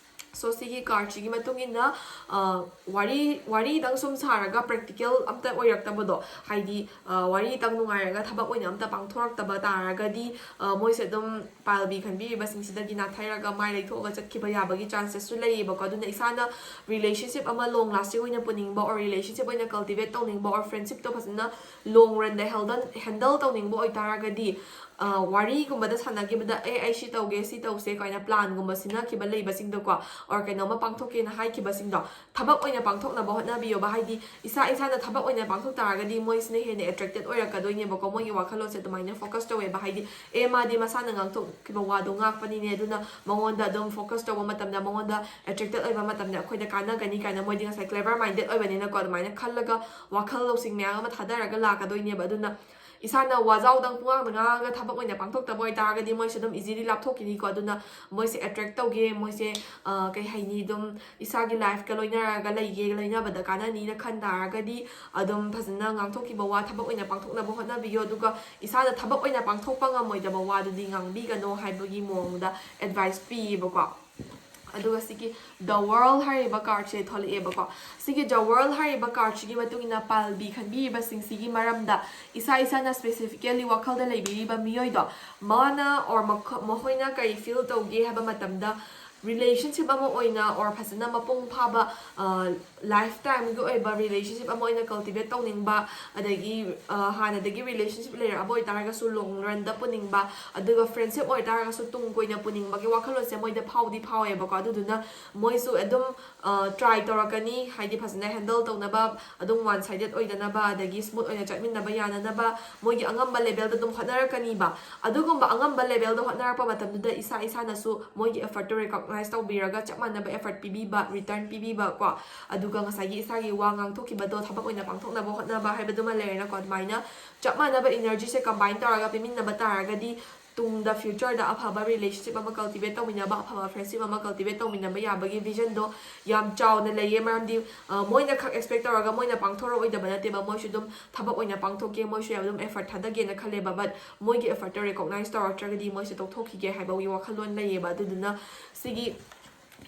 ꯁꯣ ꯁꯤꯒꯤ ꯀꯥꯔꯠꯁꯤꯒꯤ ꯃꯇꯨꯡ ꯏꯟꯅ ꯑ, ꯋꯥꯔꯤ ꯋꯥꯔꯤꯗꯪ ꯁꯨꯝ ꯁꯥꯔꯒ ꯄ꯭ꯔꯦꯛꯇꯤꯀꯦꯜ ꯑꯝꯇ ꯑꯣꯏꯔꯛꯇꯕꯗꯣ, ꯍꯥꯏꯗꯤ ꯑ, ꯋꯥꯔꯤꯇꯪ ꯅꯨꯡꯉꯥꯏꯔꯒ ꯊꯕꯛ ꯑꯣꯏꯅ ꯑꯝꯇ ꯄꯥꯡꯊꯣꯔꯛꯇꯕ ꯇꯥꯔꯒꯗꯤ ꯑ, ꯃꯣꯏꯁꯦ ꯑꯗꯨꯝ ꯄꯥꯏꯜ ꯕꯤ ꯈꯟꯕꯤꯔꯤꯕꯁꯤꯡꯁꯤꯗꯒꯤ ꯅꯥꯊꯩꯔꯒ ꯃꯥꯏ ꯂꯩꯊꯣꯛꯑꯒ ꯆꯠꯈꯤꯕ ꯌꯥꯕꯒꯤ ꯆꯥꯟꯁꯦꯁꯁꯨ ꯂꯩꯌꯦꯕꯀꯣ꯫ ꯑꯗꯨꯅ ꯏꯁꯥꯅ ꯔꯤꯂꯦꯁꯟꯁꯤꯞ ꯑꯃ ꯂꯣꯡ ꯂꯥꯁꯇꯤꯡ ꯑꯣꯏꯅ ꯄꯨꯅꯤꯡꯕ ꯑꯣꯔ ꯔꯤꯂꯦꯁꯟꯁꯤꯞ ꯑꯣꯏꯅ ꯀꯜꯇꯤꯚꯦꯠ ꯇꯧꯅꯤꯡꯕ ꯑꯣꯔ ꯐ꯭ꯔꯦꯟꯁꯤꯞꯇꯣ ꯐꯖꯅ ꯂꯣꯡ ꯔꯟꯗ ꯍꯦꯜꯗꯜ ꯍꯦꯟꯗꯜ ꯇꯧꯅꯤꯡꯕ ꯑꯣꯏꯇꯥꯔꯒꯗꯤ ꯑ, ꯋꯥꯔꯤꯒꯨꯝꯕꯗ ꯁꯥꯟꯅꯈꯤꯕꯗ ꯑꯦ ꯑꯩ ꯁꯤ ꯇꯧꯒꯦ ꯁꯤ ꯇꯧꯁꯦ ꯀꯥꯏꯅ ꯄ꯭ꯂꯥꯟꯒꯨꯝꯕ ꯁꯤꯟꯅꯈꯤꯕ ꯂꯩꯕꯁꯤꯡꯗꯣꯀꯣ, ꯑꯣꯔ ꯀꯩꯅꯣꯝꯃ ꯄꯥꯡꯊꯣꯛꯀꯦꯅ ꯍꯥꯏꯈꯤꯕꯁꯤꯡꯗꯣ ꯊꯕꯛ ꯑꯣꯏꯅ ꯄꯥꯡꯊꯣꯛꯅꯕ ꯍꯣꯠꯅꯕꯤꯌꯣꯕ꯫ ꯍꯥꯏꯗꯤ ꯏꯁꯥ ꯏꯁꯥꯅ ꯊꯕꯛ ꯑꯣꯏꯅ ꯄꯥꯡꯊꯣꯛ ꯇꯥꯔꯒꯗꯤ ꯃꯣꯏꯁꯤꯅ ꯍꯦꯟꯅ ꯑꯦꯇ꯭ꯔꯦꯛꯇꯦꯠ ꯑꯣꯏꯔꯛꯀꯗꯣꯏꯅꯦꯕꯀꯣ꯫ ꯃꯣꯏꯒꯤ ꯋꯥꯈꯜꯂꯣꯟꯁꯦ ꯑꯗꯨꯃꯥꯏꯅ ꯐꯣꯀꯁ ꯇꯧꯋꯦꯕ꯫ ꯍꯥꯏꯗꯤ ꯑꯦ ꯃꯥꯗꯤ ꯃꯁꯥꯅ ꯉꯥꯡꯊꯣꯛꯈꯤꯕ ꯋꯥꯗꯣ ꯉꯥꯛꯄꯅꯤꯅꯦ, ꯑꯗꯨꯅ ꯃꯉꯣꯟꯗ ꯑꯗꯨꯝ ꯐꯣꯀꯁ ꯇꯧꯕ ꯃꯇꯝꯗ ꯃꯉꯣꯟꯗ ꯑꯦꯇ꯭ꯔꯦꯛꯇꯦꯠ ꯑꯣꯏꯕ ꯃꯇꯝꯗ ꯑꯩꯈꯣꯏꯗ ꯀꯥꯟꯅꯒꯅꯤ ꯀꯥꯏꯅ ꯃꯣꯏꯗꯤ ꯉꯁꯥꯏ ꯀ꯭ꯂꯦꯚꯔ ꯃꯥꯏꯟꯗꯦꯠ ꯑꯣꯏꯕꯅꯤꯅꯀꯣ ꯑꯗꯨꯃꯥꯏꯅ ꯈꯜꯂꯒ ꯋꯥꯈꯜ ꯂꯧꯁꯤꯡ ꯃꯌꯥꯝ ꯑꯃ ꯊꯥꯗꯔꯒ ꯂꯥꯛꯀꯗꯣꯏꯅꯦꯕ꯫ ꯑꯗꯨꯅ ꯏꯁꯥꯅ ꯋꯥꯖꯥꯎꯗꯪ ꯄꯨꯡꯉꯥꯡꯗ ꯉꯥꯡꯉꯒ ꯊꯕꯛ ꯑꯣꯏꯅ ꯄꯥꯡꯊꯣꯛꯇꯕ ꯑꯣꯏꯇꯥꯔꯒꯗꯤ ꯃꯣꯏꯁꯦ ꯑꯗꯨꯝ ꯏꯖꯤꯂꯤ ꯂꯥꯞꯊꯣꯛꯈꯤꯅꯤꯀꯣ꯫ ꯑꯗꯨꯅ ꯃꯣꯏꯁꯦ ꯑꯦꯇ꯭ꯔꯦꯛ ꯇꯧꯒꯦ, ꯃꯣꯏꯁꯦ ꯑ, ꯀꯩ ꯍꯥꯏꯅꯤ, ꯑꯗꯨꯝ ꯏꯁꯥꯒꯤ ꯂꯥꯏꯐꯀ ꯂꯣꯏꯅꯔꯒ ꯂꯩꯒꯦ, ꯂꯣꯏꯅꯕꯗ ꯀꯥꯟꯅꯅꯤꯅ ꯈꯟ ꯇꯥꯔꯒꯗꯤ ꯑꯗꯨꯝ ꯐꯖꯅ ꯉꯥꯡꯊꯣꯛꯈꯤꯕ ꯋꯥ ꯊꯕꯛ ꯑꯣꯏꯅ ꯄꯥꯡꯊꯣꯛꯅꯕ ꯍꯣꯠꯅꯕꯤꯌꯣ꯫ ꯑꯗꯨꯒ ꯏꯁꯥꯅ ꯊꯕꯛ ꯑꯣꯏꯅ ꯄꯥꯡꯊꯣꯛꯄ ꯉꯝꯃꯣꯏꯗꯕ ꯋꯥꯗꯨꯗꯤ ꯉꯥꯡꯕꯤꯒꯅꯣ ꯍꯥꯏꯕꯒꯤ ꯃꯑꯣꯡꯗ ꯑꯦꯗꯚꯥꯏꯁ ꯄꯤꯌꯦꯕꯀꯣ꯫ ꯑꯗꯨꯒ ꯁꯤꯒꯤ The World ꯍꯥꯏꯔꯤꯕ ꯀꯥꯔꯠꯁꯦ ꯊꯣꯛꯂꯛꯑꯦꯕꯀꯣ꯫ ꯁꯤꯒꯤ The World ꯍꯥꯏꯔꯤꯕ ꯀꯥꯔꯠꯁꯤꯒꯤ ꯃꯇꯨꯡ ꯏꯟꯅ ꯄꯥꯏꯜ ꯕꯤ ꯈꯟꯕꯤꯔꯤꯕꯁꯤꯡꯁꯤꯒꯤ ꯃꯔꯝꯗ ꯏꯁꯥ ꯏꯁꯥꯅ ꯁ꯭ꯄꯦꯁꯤꯐꯤꯀꯦꯜꯂꯤ ꯋꯥꯈꯜꯗ ꯂꯩꯕꯤꯔꯤꯕ ꯃꯤꯑꯣꯏꯗꯣ, ꯃꯥꯅ ꯑꯣꯔ ꯃꯈ-, ꯃꯈꯣꯏꯅ ꯀꯔꯤ ꯐꯤꯜ ꯇꯧꯒꯦ ꯍꯥꯏꯕ ꯃꯇꯝꯗ, ꯔꯤꯂꯦꯁꯟꯁꯤꯞ ꯑꯃ ꯑꯣꯏꯅ ꯑꯣꯔ ꯐꯖꯅ ꯃꯄꯨꯡ ꯐꯥꯕ, ꯑ, ꯂꯥꯏꯐ ꯇꯥꯏꯝꯒꯤ ꯑꯣꯏꯕ ꯔꯤꯂꯦꯁꯟꯁꯤꯞ ꯑꯃ ꯑꯣꯏꯅ ꯀꯜꯇꯤꯚꯦꯠ ꯇꯧꯅꯤꯡꯕ, ꯑꯗꯒꯤ ꯑ, ꯍꯥꯟꯅꯗꯒꯤ ꯔꯤꯂꯦꯁꯟꯁꯤꯞ ꯂꯩꯔꯛꯑꯕ ꯑꯣꯏꯇꯥꯔꯒꯁꯨ ꯂꯣꯡ ꯔꯟꯗ ꯄꯨꯅꯤꯡꯕ, ꯑꯗꯨꯒ ꯐ꯭ꯔꯦꯟꯁꯤꯞ ꯑꯣꯏꯇꯥꯔꯒꯁꯨ ꯇꯨꯡ ꯀꯣꯏꯅ ꯄꯨꯅꯤꯡꯕꯒꯤ ꯋꯥꯈꯜꯂꯣꯟꯁꯦ ꯃꯣꯏꯗ ꯐꯥꯎꯗꯤ ꯐꯥꯎꯋꯦꯕꯀꯣ꯫ ꯑꯗꯨꯗꯨꯅ ꯃꯣꯏꯁꯨ ꯑꯗꯨꯝ ꯇ꯭ꯔꯥꯏ ꯇꯧꯔꯛꯀꯅꯤ, ꯍꯥꯏꯗꯤ ꯐꯖꯅ ꯍꯦꯟꯗꯜ ꯇꯧꯅꯕ, ꯑꯗꯨꯝ ꯋꯥꯟ ꯁꯥꯏꯗꯦꯠ ꯑꯣꯏꯗꯅꯕ, ꯑꯗꯒꯤ ꯁ꯭ꯃꯨꯠ ꯑꯣꯏꯅ ꯆꯠꯃꯤꯟꯅꯕ ꯌꯥꯅꯅꯕ ꯃꯣꯏꯒꯤ ꯑꯉꯝꯕ ꯂꯦꯚꯦꯜꯗ ꯑꯗꯨꯝ ꯍꯣꯠꯅꯔꯛꯀꯅꯤꯕ꯫ ꯑꯗꯨꯒꯨꯝꯕ ꯑꯉꯝꯕ ꯂꯦꯚꯦꯜꯗ ꯍꯣꯠꯅꯔꯛꯄ ꯃꯇꯝꯗꯨꯗ ꯏꯁꯥ ꯏꯁꯥꯅꯁꯨ ꯃꯣꯏꯒꯤ ꯑꯦꯐꯔꯠꯇꯨ ꯔꯤꯀꯣꯛꯅꯥꯏꯁ ꯇꯧꯕꯤꯔꯒ ꯆꯞ ꯃꯥꯟꯅꯕ ꯑꯦꯐꯔꯠ ꯄꯤꯕꯤꯕ, ꯔꯤꯇꯔꯟ ꯄꯤꯕꯤꯕ ꯀꯣ, ꯑꯗꯨꯒ ꯉꯁꯥꯏꯒꯤ ꯏꯁꯥꯒꯤ ꯋꯥ ꯉꯥꯡꯊꯣꯛꯈꯤꯕꯗꯣ ꯊꯕꯛ ꯑꯣꯏꯅ ꯄꯥꯡꯊꯣꯛꯅꯕ ꯍꯣꯠꯅꯕ ꯍꯥꯏꯕꯗꯨꯃ ꯂꯩꯔꯦꯅꯀꯣ꯫ ꯑꯗꯨꯃꯥꯏꯅ ꯆꯞ ꯃꯥꯟꯅꯕ ꯏꯅꯔꯖꯤꯁꯦ ꯀꯝꯕꯥꯏꯟ ꯇꯧꯔꯒ ꯄꯤꯃꯤꯟꯅꯕ ꯇꯥꯔꯒꯗꯤ ꯇꯨꯡꯗ futureꯗ ꯑꯐꯕ relationship ꯑꯃ cultivate ꯇꯧꯃꯤꯟꯅꯕ, ꯑꯐꯕ friendship ꯑꯃ cultivate ꯇꯧꯃꯤꯟꯅꯕ ꯌꯥꯕꯒꯤ visionꯗꯣ ꯌꯥꯝ ꯆꯥꯎꯅ ꯂꯩꯌꯦ꯫ ꯃꯔꯝꯗꯤ ꯃꯣꯏꯅ ꯈꯛ expect ꯇꯧꯔꯒ ꯃꯣꯏꯅ ꯄꯥꯡꯊꯣꯔꯛꯑꯣꯏꯗꯕ ꯅꯠꯇꯦꯕ, ꯃꯣꯏꯁꯨ ꯑꯗꯨꯝ ꯊꯕꯛ ꯑꯣꯏꯅ ꯄꯥꯡꯊꯣꯛꯀꯦ, ꯃꯣꯏꯁꯨ ꯌꯥꯝ ꯑꯗꯨꯝ effort ꯊꯥꯗꯒꯦꯅ ꯈꯜꯂꯦꯕ꯫ But ꯃꯣꯏꯒꯤ effortꯇꯣ recognize ꯇꯧꯔꯛꯇ꯭ꯔꯒꯗꯤ ꯃꯣꯏꯁꯦ ꯇꯣꯛꯊꯣꯛꯈꯤꯒꯦ ꯍꯥꯏꯕꯒꯤ ꯋꯥꯈꯜꯂꯣꯟ ꯂꯩꯌꯦꯕ꯫ ꯑꯗꯨꯗꯨꯅ ꯁꯤꯒꯤ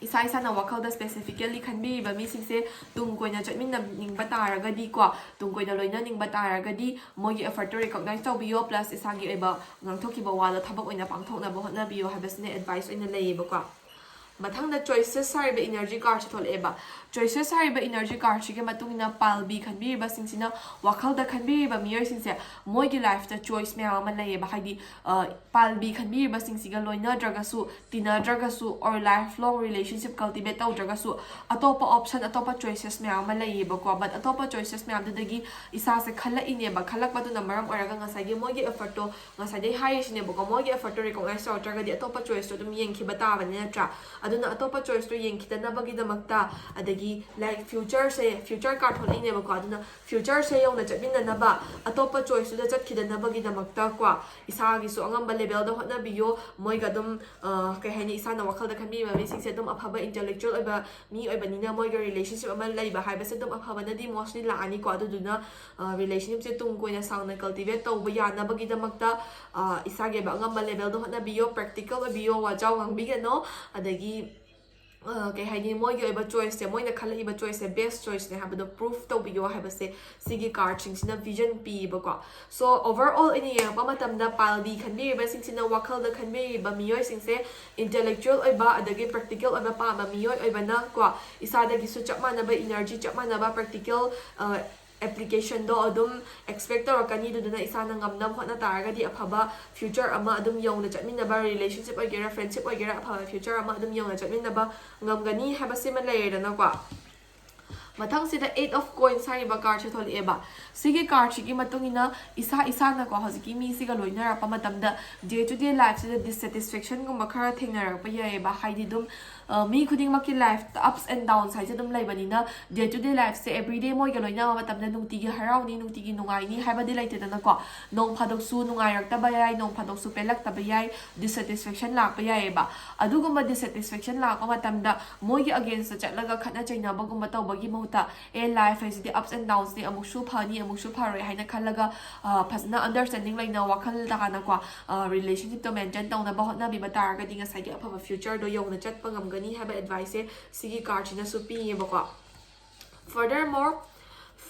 ꯏꯁꯥ ꯏꯁꯥꯅ ꯋꯥꯈꯜꯗ specifically ꯈꯟꯕꯤꯔꯤꯕ ꯃꯤꯁꯤꯡꯁꯦ ꯇꯨꯡ ꯀꯣꯏꯅ ꯆꯠꯃꯤꯟꯅꯅꯤꯡꯕ ꯇꯥꯔꯒꯗꯤꯀꯣ, ꯇꯨꯡ ꯀꯣꯏꯅ ꯂꯣꯏꯅꯅꯤꯡꯕ ꯇꯥꯔꯒꯗꯤ ꯃꯣꯏꯒꯤ effortꯇꯣ recognize ꯇꯧꯕꯤꯌꯣ, plus ꯏꯁꯥꯒꯤ ꯑꯣꯏꯕ ꯉꯥꯡꯊꯣꯛꯈꯤꯕ ꯋꯥꯗꯣ ꯊꯕꯛ ꯑꯣꯏꯅ ꯄꯥꯡꯊꯣꯛꯅꯕ ꯍꯣꯠꯅꯕꯤꯌꯣ ꯍꯥꯏꯕꯁꯤꯅ advice ꯑꯣꯏꯅ ꯂꯩꯌꯦꯕꯀꯣ꯫ ꯃꯊꯪꯗ Choices ꯍꯥꯏꯔꯤꯕ energy cardꯁꯦ ꯊꯣꯛꯂꯛꯑꯦꯕ꯫ Choices ꯍꯥꯏꯔꯤꯕ energy cardꯁꯤꯒꯤ ꯃꯇꯨꯡ ꯏꯟꯅ Pile B ꯈꯟꯕꯤꯔꯤꯕꯁꯤꯡꯁꯤꯅ ꯋꯥꯈꯜꯗ ꯈꯟꯕꯤꯔꯤꯕ ꯃꯤꯑꯣꯏꯁꯤꯡꯁꯦ ꯃꯣꯏꯒꯤ lifeꯇ choice ꯃꯌꯥꯝ ꯑꯃ ꯂꯩꯌꯦꯕ꯫ ꯍꯥꯏꯗꯤ Pile B ꯈꯟꯕꯤꯔꯤꯕꯁꯤꯡꯁꯤꯒ ꯂꯣꯏꯅꯗ꯭ꯔꯒꯁꯨ, ꯇꯤꯟꯅꯗ꯭ꯔꯒꯁꯨ, or lifelong relationship cultivate ꯇꯧꯗ꯭ꯔꯒꯁꯨ ꯑꯇꯣꯞꯄ option, ꯑꯇꯣꯞꯄ choices ꯃꯌꯥꯝ ꯑꯃ ꯂꯩꯌꯦꯕꯀꯣ꯫ But ꯑꯇꯣꯞꯄ choices ꯃꯌꯥꯝꯗꯨꯗꯒꯤ ꯏꯁꯥꯁꯦ ꯈꯜꯂꯛꯏꯅꯦꯕ꯫ ꯈꯜꯂꯛꯄꯗꯨꯅ ꯃꯔꯝ ꯑꯣꯏꯔꯒ ꯉꯁꯥꯏꯒꯤ ꯃꯣꯏꯒꯤ effortꯇꯣ ꯉꯁꯥꯏꯗꯩ ꯍꯥꯏꯔꯤꯁꯤꯅꯦꯕꯀꯣ, ꯃꯣꯏꯒꯤ effortꯇꯣ recognize ꯇꯧꯔꯛꯇ꯭ꯔꯒꯗꯤ ꯑꯇꯣꯞꯄ choiceꯇꯣ ꯑꯗꯨꯝ ꯌꯦꯡꯈꯤꯕ ꯇꯥꯕꯅꯤ, ꯅꯠꯇ꯭ꯔꯥ? ꯑꯗꯨꯅ ꯑꯇꯣꯞꯄ choiceꯇꯣ ꯌꯦꯡꯈꯤꯗꯅꯕꯒꯤꯗꯃꯛꯇ, ꯑꯗꯒꯤ like futureꯁꯦ, future card ꯊꯣꯛꯂꯛꯏꯅꯦꯕꯀꯣ, ꯑꯗꯨꯅ futureꯁꯦ ꯌꯧꯅ ꯆꯠꯃꯤꯟꯅꯅꯕ ꯑꯇꯣꯞꯄ choiceꯇꯨꯗ ꯆꯠꯈꯤꯗꯅꯕꯒꯤꯗꯃꯛꯇ ꯀꯣ, ꯏꯁꯥꯒꯤꯁꯨ ꯑꯉꯝꯕ levelꯗ ꯍꯣꯠꯅꯕꯤꯌꯣ꯫ ꯃꯣꯏꯒ ꯑꯗꯨꯝ, ꯑ, ꯀꯩ ꯍꯥꯏꯅꯤ, ꯏꯁꯥꯅ ꯋꯥꯈꯜꯗ ꯈꯟꯕꯤꯕ ꯃꯤꯁꯤꯡꯁꯦ ꯑꯗꯨꯝ ꯑꯐꯕ intellectual ꯑꯣꯏꯕ ꯃꯤ ꯑꯣꯏꯕꯅꯤꯅ ꯃꯣꯏꯒ relationship ꯑꯃ ꯂꯩꯕ ꯍꯥꯏꯕꯁꯦ ꯑꯗꯨꯝ ꯑꯐꯕꯅꯗꯤ mostly ꯂꯥꯛꯑꯅꯤꯀꯣ꯫ ꯑꯗꯨꯗꯨꯅ, ꯑ, relationshipꯁꯦ ꯇꯨꯡ ꯀꯣꯏꯅ ꯁꯥꯡꯅ cultivate ꯇꯧꯕ ꯌꯥꯅꯕꯒꯤꯗꯃꯛꯇ, ꯑ, ꯏꯁꯥꯒꯤ ꯑꯣꯏꯕ ꯑꯉꯝꯕ levelꯗ ꯍꯣꯠꯅꯕꯤꯌꯣ, practical ꯑꯣꯏꯕꯤꯌꯣ, ꯋꯥꯖꯥꯎ ꯉꯥꯡꯕꯤꯒꯅꯣ, ꯑꯗꯒꯤ, ꯑ, ꯀꯩ ꯍꯥꯏꯅꯤ, ꯃꯣꯏꯒꯤ ꯑꯣꯏꯕ choiceꯁꯦ, ꯃꯣꯏꯅ ꯈꯜꯂꯛꯏꯕ choiceꯁꯦ best choiceꯅꯦ ꯍꯥꯏꯕꯗꯣ prove ꯇꯧꯕꯤꯌꯣ ꯍꯥꯏꯕꯁꯦ ꯁꯤꯒꯤ cardꯁꯤꯡꯁꯤꯅ vision ꯄꯤꯌꯦꯕꯀꯣ꯫ So overall ꯑꯩꯅ ꯌꯦꯡꯉꯛꯄ ꯃꯇꯝꯗ Pile B ꯈꯟꯕꯤꯔꯤꯕꯁꯤꯡꯁꯤꯅ ꯋꯥꯈꯜꯗ ꯈꯟꯕꯤꯔꯤꯕ ꯃꯤꯑꯣꯏꯁꯤꯡꯁꯦ intellectual ꯑꯣꯏꯕ ꯑꯗꯒꯤ practical ꯑꯣꯏꯕ ꯄꯥꯝꯕ ꯃꯤꯑꯣꯏ ꯑꯣꯏꯕꯅ ꯀꯣ, ꯏꯁꯥꯗꯒꯤꯁꯨ ꯆꯞ ꯃꯥꯟꯅꯕ energy, ꯆꯞ ꯃꯥꯟꯅꯕ practical, ꯑ, applicationꯗꯣ ꯑꯗꯨꯝ expect ꯇꯧꯔꯛꯀꯅꯤ꯫ ꯑꯗꯨꯗꯨꯅ ꯏꯁꯥꯅ ꯉꯝꯅꯕ ꯍꯣꯠꯅ ꯇꯥꯔꯒꯗꯤ ꯑꯐꯕ future ꯑꯃ ꯑꯗꯨꯝ ꯌꯧꯅ ꯆꯠꯃꯤꯟꯅꯕ, relationship ꯑꯣꯏꯒꯦꯔꯥ, friendship ꯑꯣꯏꯒꯦꯔꯥ, ꯑꯐꯕ future ꯑꯃ ꯑꯗꯨꯝ ꯌꯧꯅ ꯆꯠꯃꯤꯟꯅꯕ ꯉꯝꯒꯅꯤ ꯍꯥꯏꯕꯁꯤꯃ ꯂꯩꯔꯦꯗꯅꯀꯣ꯫ ꯃꯊꯪꯁꯤꯗ Eight of Coins ꯍꯥꯏꯔꯤꯕ cardꯁꯦ ꯊꯣꯛꯂꯛꯑꯦꯕ꯫ ꯁꯤꯒꯤ cardꯁꯤꯒꯤ ꯃꯇꯨꯡ ꯏꯟꯅ ꯏꯁꯥ ꯏꯁꯥꯅꯀꯣ ꯍꯧꯖꯤꯛꯀꯤ ꯃꯤꯁꯤꯒ ꯂꯣꯏꯅꯔꯛꯄ ꯃꯇꯝꯗ day to day lifeꯁꯤꯗ dissatisfactionꯒꯨꯝꯕ ꯈꯔ ꯊꯦꯡꯅꯔꯛꯄ ꯌꯥꯏꯑꯕ꯫ ꯍꯥꯏꯗꯤ ꯑꯗꯨꯝ ꯑ, ꯃꯤ ꯈꯨꯗꯤꯡꯃꯛꯀꯤ lifeꯇ ups and downs ꯍꯥꯏꯁꯦ ꯑꯗꯨꯝ ꯂꯩꯕꯅꯤꯅ, day to day lifeꯁꯦ everyday ꯃꯣꯏꯒ ꯂꯣꯏꯅꯕ ꯃꯇꯝꯗ ꯅꯨꯡꯇꯤꯒꯤ ꯍꯔꯥꯎꯅꯤ, ꯅꯨꯡꯇꯤꯒꯤ ꯅꯨꯡꯉꯥꯏꯅꯤ ꯍꯥꯏꯕꯗꯤ ꯂꯩꯇꯦꯗꯅꯀꯣ꯫ ꯅꯣꯡ ꯐꯥꯗꯣꯛꯁꯨ ꯅꯨꯡꯉꯥꯏꯔꯛꯇꯕ ꯌꯥꯏ, ꯅꯣꯡ ꯐꯥꯗꯣꯛꯁꯨ ꯄꯦꯜꯂꯛꯇꯕ ꯌꯥꯏ, dissatisfaction ꯂꯥꯛꯄ ꯌꯥꯏꯑꯕ꯫ ꯑꯗꯨꯒꯨꯝꯕ dissatisfaction ꯂꯥꯛꯄ ꯃꯇꯝꯗ ꯃꯣꯏꯒꯤ againstꯇ ꯆꯠꯂꯒ ꯈꯠꯅ ꯆꯩꯅꯕꯒꯨꯝꯕ ꯇꯧꯕꯒꯤ ꯃꯍꯨꯠꯇ, ꯑꯦ, life ꯍꯥꯏꯁꯤꯗꯤ ups and downsꯅꯤ, ꯑꯃꯨꯛꯁꯨ ꯐꯅꯤ, ꯑꯃꯨꯛꯁꯨ ꯐꯔꯣꯏ ꯍꯥꯏꯅ ꯈꯜꯂꯒ, ꯑ, ꯐꯖꯅ understanding ꯂꯩꯅ, ꯋꯥꯈꯜ ꯇꯥꯅꯀꯣ, ꯑ, relationshipꯇꯣ maintain ꯇꯧꯅꯕ ꯍꯣꯠꯅꯕꯤꯕ ꯇꯥꯔꯒꯗꯤ ꯉꯁꯥꯏꯒꯤ ꯑꯐꯕ futureꯗꯣ ꯌꯧꯅ ꯆꯠꯄ ꯉꯝꯒꯅꯤ ꯍꯥꯏꯕ adviceꯁꯦ ꯁꯤꯒꯤ cardꯁꯤꯅꯁꯨ ꯄꯤꯌꯦꯕꯀꯣ꯫ Furthermore,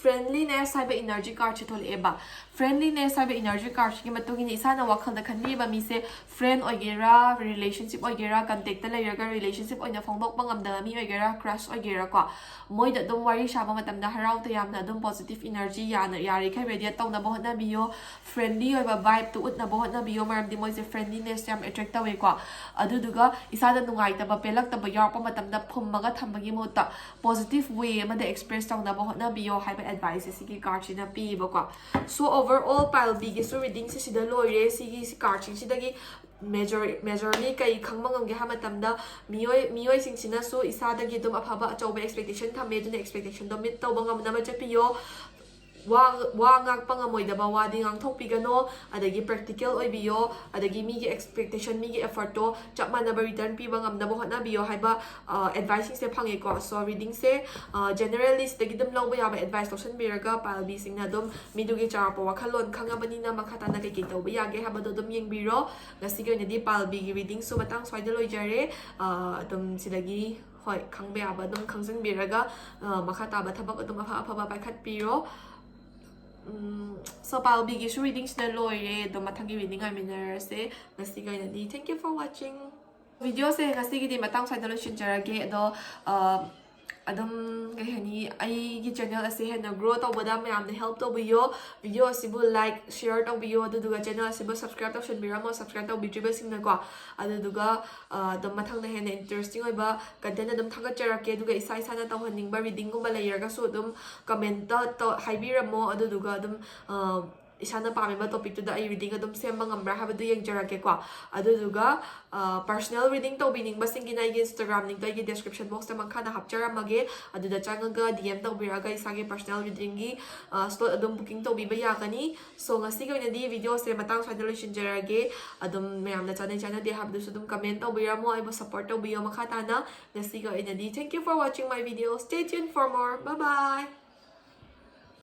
friendliness ꯍꯥꯏꯕ energy cardꯁꯦ ꯊꯣꯛꯂꯛꯑꯦꯕ꯫ Friendliness ꯍꯥꯏꯕ energy cardꯁꯤꯒꯤ ꯃꯇꯨꯡ ꯏꯟꯅ ꯏꯁꯥꯅ ꯋꯥꯈꯜꯗ ꯈꯟꯕꯤꯕ ꯃꯤꯁꯦ, friend ꯑꯣꯏꯒꯦꯔꯥ, relationship ꯑꯣꯏꯒꯦꯔꯥ, contactꯇ ꯂꯩꯔꯒ relationship ꯑꯣꯏꯅ ꯐꯣꯡꯗꯣꯛꯄ ꯉꯝꯗꯕ ꯃꯤ ꯑꯣꯏꯒꯦꯔꯥ, crush ꯑꯣꯏꯒꯦꯔꯥꯀꯣ, ꯃꯣꯏꯗ ꯑꯗꯨꯝ ꯋꯥꯔꯤ ꯁꯥꯕ ꯃꯇꯝꯗ ꯍꯔꯥꯎ ꯇꯌꯥꯝꯅ ꯑꯗꯨꯝ positive energy ꯌꯥꯅ-, ꯌꯥꯔꯤꯈꯩ radiate ꯇꯧꯅꯕ ꯍꯣꯠꯅꯕꯤꯌꯣ꯫ Friendly ꯑꯣꯏꯕ vibeꯇꯨ ꯎꯠꯅꯕ ꯍꯣꯠꯅꯕꯤꯌꯣ, ꯃꯔꯝꯗꯤ ꯃꯣꯏꯁꯦ friendlinessꯁꯦ ꯌꯥꯝ attract ꯇꯧꯋꯦꯀꯣ꯫ ꯑꯗꯨꯗꯨꯒ ꯏꯁꯥꯗ ꯅꯨꯡꯉꯥꯏꯇꯕ, ꯄꯦꯜꯂꯛꯇꯕ ꯌꯥꯎꯔꯛꯄ ꯃꯇꯝꯗ ꯐꯨꯝꯃꯒ ꯊꯝꯕꯒꯤ ꯃꯍꯨꯠꯇ positive way ꯑꯃꯗ express ꯇꯧꯅꯕ ꯍꯣꯠꯅꯕꯤꯌꯣ ꯍꯥꯏꯕ adviceꯁꯦ ꯁꯤꯒꯤ cardꯁꯤꯅ ꯄꯤꯌꯦꯕꯀꯣ꯫ So overall pileBꯒꯤꯁꯨ readingꯁꯦ ꯁꯤꯗ ꯂꯣꯏꯔꯦ꯫ ꯁꯤꯒꯤ cardꯁꯤꯡꯁꯤꯗꯒꯤ major, majorly ꯀꯩ ꯈꯪꯕ ꯉꯝꯒꯦ ꯍꯥꯏꯕ ꯃꯇꯝꯗ, ꯃꯤꯑꯣꯏ, ꯃꯤꯑꯣꯏꯁꯤꯡꯁꯤꯅꯁꯨ ꯏꯁꯥꯗꯒꯤ ꯑꯗꯨꯝ ꯑꯐꯕ ꯑꯆꯧꯕ expectation ꯊꯝꯃꯦ, ꯑꯗꯨꯅ expectationꯗꯣ meet ꯇꯧꯕ ꯉꯝꯅꯕ ꯆꯠꯄꯤꯌꯣ꯫ ꯋꯥ, ꯋꯥ ꯉꯥꯛꯄ ꯉꯝꯃꯣꯏꯗꯕ ꯋꯥꯗꯤ ꯉꯥꯡꯊꯣꯛꯄꯤꯒꯅꯣ, ꯑꯗꯒꯤ practical ꯑꯣꯏꯕꯤꯌꯣ, ꯑꯗꯒꯤ ꯃꯤꯒꯤ expectation, ꯃꯤꯒꯤ effortꯇꯣ ꯆꯞ ꯃꯥꯟꯅꯕ return ꯄꯤꯕ ꯉꯝꯅꯕ ꯍꯣꯠꯅꯕꯤꯌꯣ ꯍꯥꯏꯕ, ꯑ, adviceꯁꯤꯡꯁꯦ ꯐꯪꯉꯦꯀꯣ꯫ So readingꯁꯦ, ꯑ, generally ꯁꯤꯗꯒꯤ ꯑꯗꯨꯝ ꯂꯧꯕ ꯌꯥꯕ advice ꯂꯧꯁꯟꯕꯤꯔꯒ, pileBꯁꯤꯡꯅ ꯑꯗꯨꯝ ꯃꯤꯗꯨꯒꯤ ꯆꯥꯎꯔꯥꯛꯄ ꯋꯥꯈꯜꯂꯣꯟ ꯈꯪꯉꯕꯅꯤꯅ, ꯃꯈꯥ ꯇꯥꯅ ꯀꯩꯀꯩ ꯇꯧꯕ ꯌꯥꯒꯦ ꯍꯥꯏꯕꯗꯣ ꯑꯗꯨꯝ ꯌꯦꯡꯕꯤꯔꯣ꯫ ꯉꯁꯤꯒꯤ ꯑꯣꯏꯅꯗꯤ pileBꯒꯤ readingꯁꯨ ꯃꯇꯥꯡ ꯁ꯭ꯋꯥꯏꯗ ꯂꯣꯏꯖꯔꯦ꯫ ꯑ, ꯑꯗꯨꯝ ꯁꯤꯗꯒꯤ, ꯍꯣꯏ, ꯈꯪꯕ ꯌꯥꯕ ꯑꯗꯨꯝ ꯈꯪꯖꯤꯟꯕꯤꯔꯒ, ꯑ, ꯃꯈꯥ ꯇꯥꯕ ꯊꯕꯛ ꯑꯗꯨꯝ ꯑꯐ ꯑꯐꯕ ꯄꯥꯏꯈꯠꯄꯤꯔꯣ꯫ ꯎꯝ, so pileBꯒꯤꯁꯨ readingꯁꯤꯅ ꯂꯣꯏꯔꯦ꯫ ꯑꯗꯣ ꯃꯊꯪꯒꯤ reading ꯉꯥꯏꯃꯤꯟꯅꯔꯁꯦ꯫ ꯉꯁꯤꯒꯤ ꯑꯣꯏꯅꯗꯤ thank you for watching꯫ Videoꯁꯦ ꯉꯁꯤꯒꯤꯗꯤ ꯃꯇꯥꯡ ꯁ꯭ꯋꯥꯏꯗ ꯂꯣꯏꯁꯤꯟꯖꯔꯒꯦ꯫ ꯑꯗꯣ, ꯑ, ꯑꯗꯨꯝ ꯀꯩ ꯍꯥꯏꯅꯤ, ꯑꯩꯒꯤ ꯆꯦꯅꯦꯜ ꯑꯁꯤ ꯍꯦꯟꯅ ꯒ꯭ꯔꯣ ꯇꯧꯕꯗ ꯃꯌꯥꯝꯅ ꯍꯦꯜꯞ ꯇꯧꯕꯤꯌꯣ꯫ ꯚꯤꯗꯤꯑꯣ ꯑꯁꯤꯕꯨ ꯂꯥꯏꯛ ꯁꯤꯌꯔ ꯇꯧꯕꯤꯌꯣ, ꯑꯗꯨꯗꯨꯒ ꯆꯦꯅꯦꯜ ꯑꯁꯤꯕꯨ ꯁꯕꯁꯀ꯭ꯔꯥꯏꯕ ꯇꯧꯁꯟꯕꯤꯔꯝꯃꯣ, ꯁꯕꯁꯀ꯭ꯔꯥꯏꯕ ꯇꯧꯕꯤꯗ꯭ꯔꯤꯕꯁꯤꯡꯅꯀꯣ꯫ ꯑꯗꯨꯗꯨꯒ ꯑꯗꯨꯝ ꯃꯊꯪꯗ ꯍꯦꯟꯅ ꯏꯟꯇꯔꯦꯁꯇꯤꯡ ꯑꯣꯏꯕ ꯀꯟꯇꯦꯟ ꯑꯗꯨꯝ ꯊꯥꯒꯠꯆꯔꯛꯀꯦ꯫ ꯑꯗꯨꯒ ꯏꯁꯥ ꯏꯁꯥꯅ ꯇꯧꯍꯟꯅꯤꯡꯕ ꯔꯤꯗꯤꯡꯒꯨꯝꯕ ꯂꯩꯔꯒꯁꯨ ꯑꯗꯨꯝ ꯀꯃꯦꯟꯇ ꯍꯥꯏꯕꯤꯔꯝꯃꯣ꯫ ꯑꯗꯨꯗꯨꯒ ꯑꯗꯨꯝ ꯏꯁꯥꯅ ꯄꯥꯝꯃꯤꯕ ꯇꯣꯄꯤꯛꯇꯨꯗ ꯑꯩ ꯔꯤꯗꯤꯡ ꯑꯗꯨꯝ ꯁꯦꯝꯕ ꯉꯝꯕ꯭ꯔꯥ ꯍꯥꯏꯕꯗꯨ ꯌꯦꯡꯖꯔꯛꯀꯦꯀꯣ꯫ ꯑꯗꯨꯗꯨꯒ ꯄꯔꯁꯅꯦꯜ ꯔꯤꯗꯤꯡ ꯇꯧꯕꯤꯅꯤꯡꯕꯁꯤꯡꯒꯤꯅ ꯑꯩꯒꯤ ꯏꯟꯁꯇꯥꯒ꯭ꯔꯥꯝ ꯂꯤꯡꯛꯇꯣ ꯑꯩꯒꯤ ꯗꯦꯁꯀ꯭ꯔꯤꯞꯁꯟ ꯕꯣꯛꯁꯇ ꯃꯈꯥꯗ ꯍꯥꯞꯆꯔꯝꯃꯒꯦ꯫ ꯑꯗꯨꯗ ꯆꯪꯉꯒ ꯗꯤ ꯑꯦꯝ ꯇꯧꯕꯤꯔꯛꯑꯒ ꯏꯁꯥꯒꯤ ꯄꯔꯁꯅꯦꯜ ꯔꯤꯗꯤꯡꯒꯤ ꯁ꯭ꯂꯣꯠ ꯑꯗꯨꯝ ꯕꯨꯀꯤꯡ ꯇꯧꯕꯤꯕ ꯌꯥꯒꯅꯤ꯫ ꯁꯣ ꯉꯁꯤꯒꯤ ꯑꯣꯏꯅꯗꯤ ꯚꯤꯗꯤꯑꯣꯁꯦ ꯃꯇꯥꯡ ꯁ꯭ꯋꯥꯏꯗ ꯂꯣꯏꯁꯤꯟꯖꯔꯒꯦ꯫ ꯑꯗꯨꯝ ꯃꯌꯥꯝꯅ ꯆꯥꯅꯩ ꯆꯥꯅꯗꯦ ꯍꯥꯏꯕꯗꯨꯁꯨ ꯑꯗꯨꯝ ꯀꯃꯦꯟ ꯇꯧꯕꯤꯔꯝꯃꯣ, ꯑꯩꯕꯨ ꯁꯞꯄꯣꯔꯠ ꯇꯧꯕꯤꯌꯣ ꯃꯈꯥ ꯇꯥꯅ꯫ ꯉꯁꯤꯒꯤ ꯑꯣꯏꯅꯗꯤ thank you for watching my video, stay tuned for more, bye bye꯫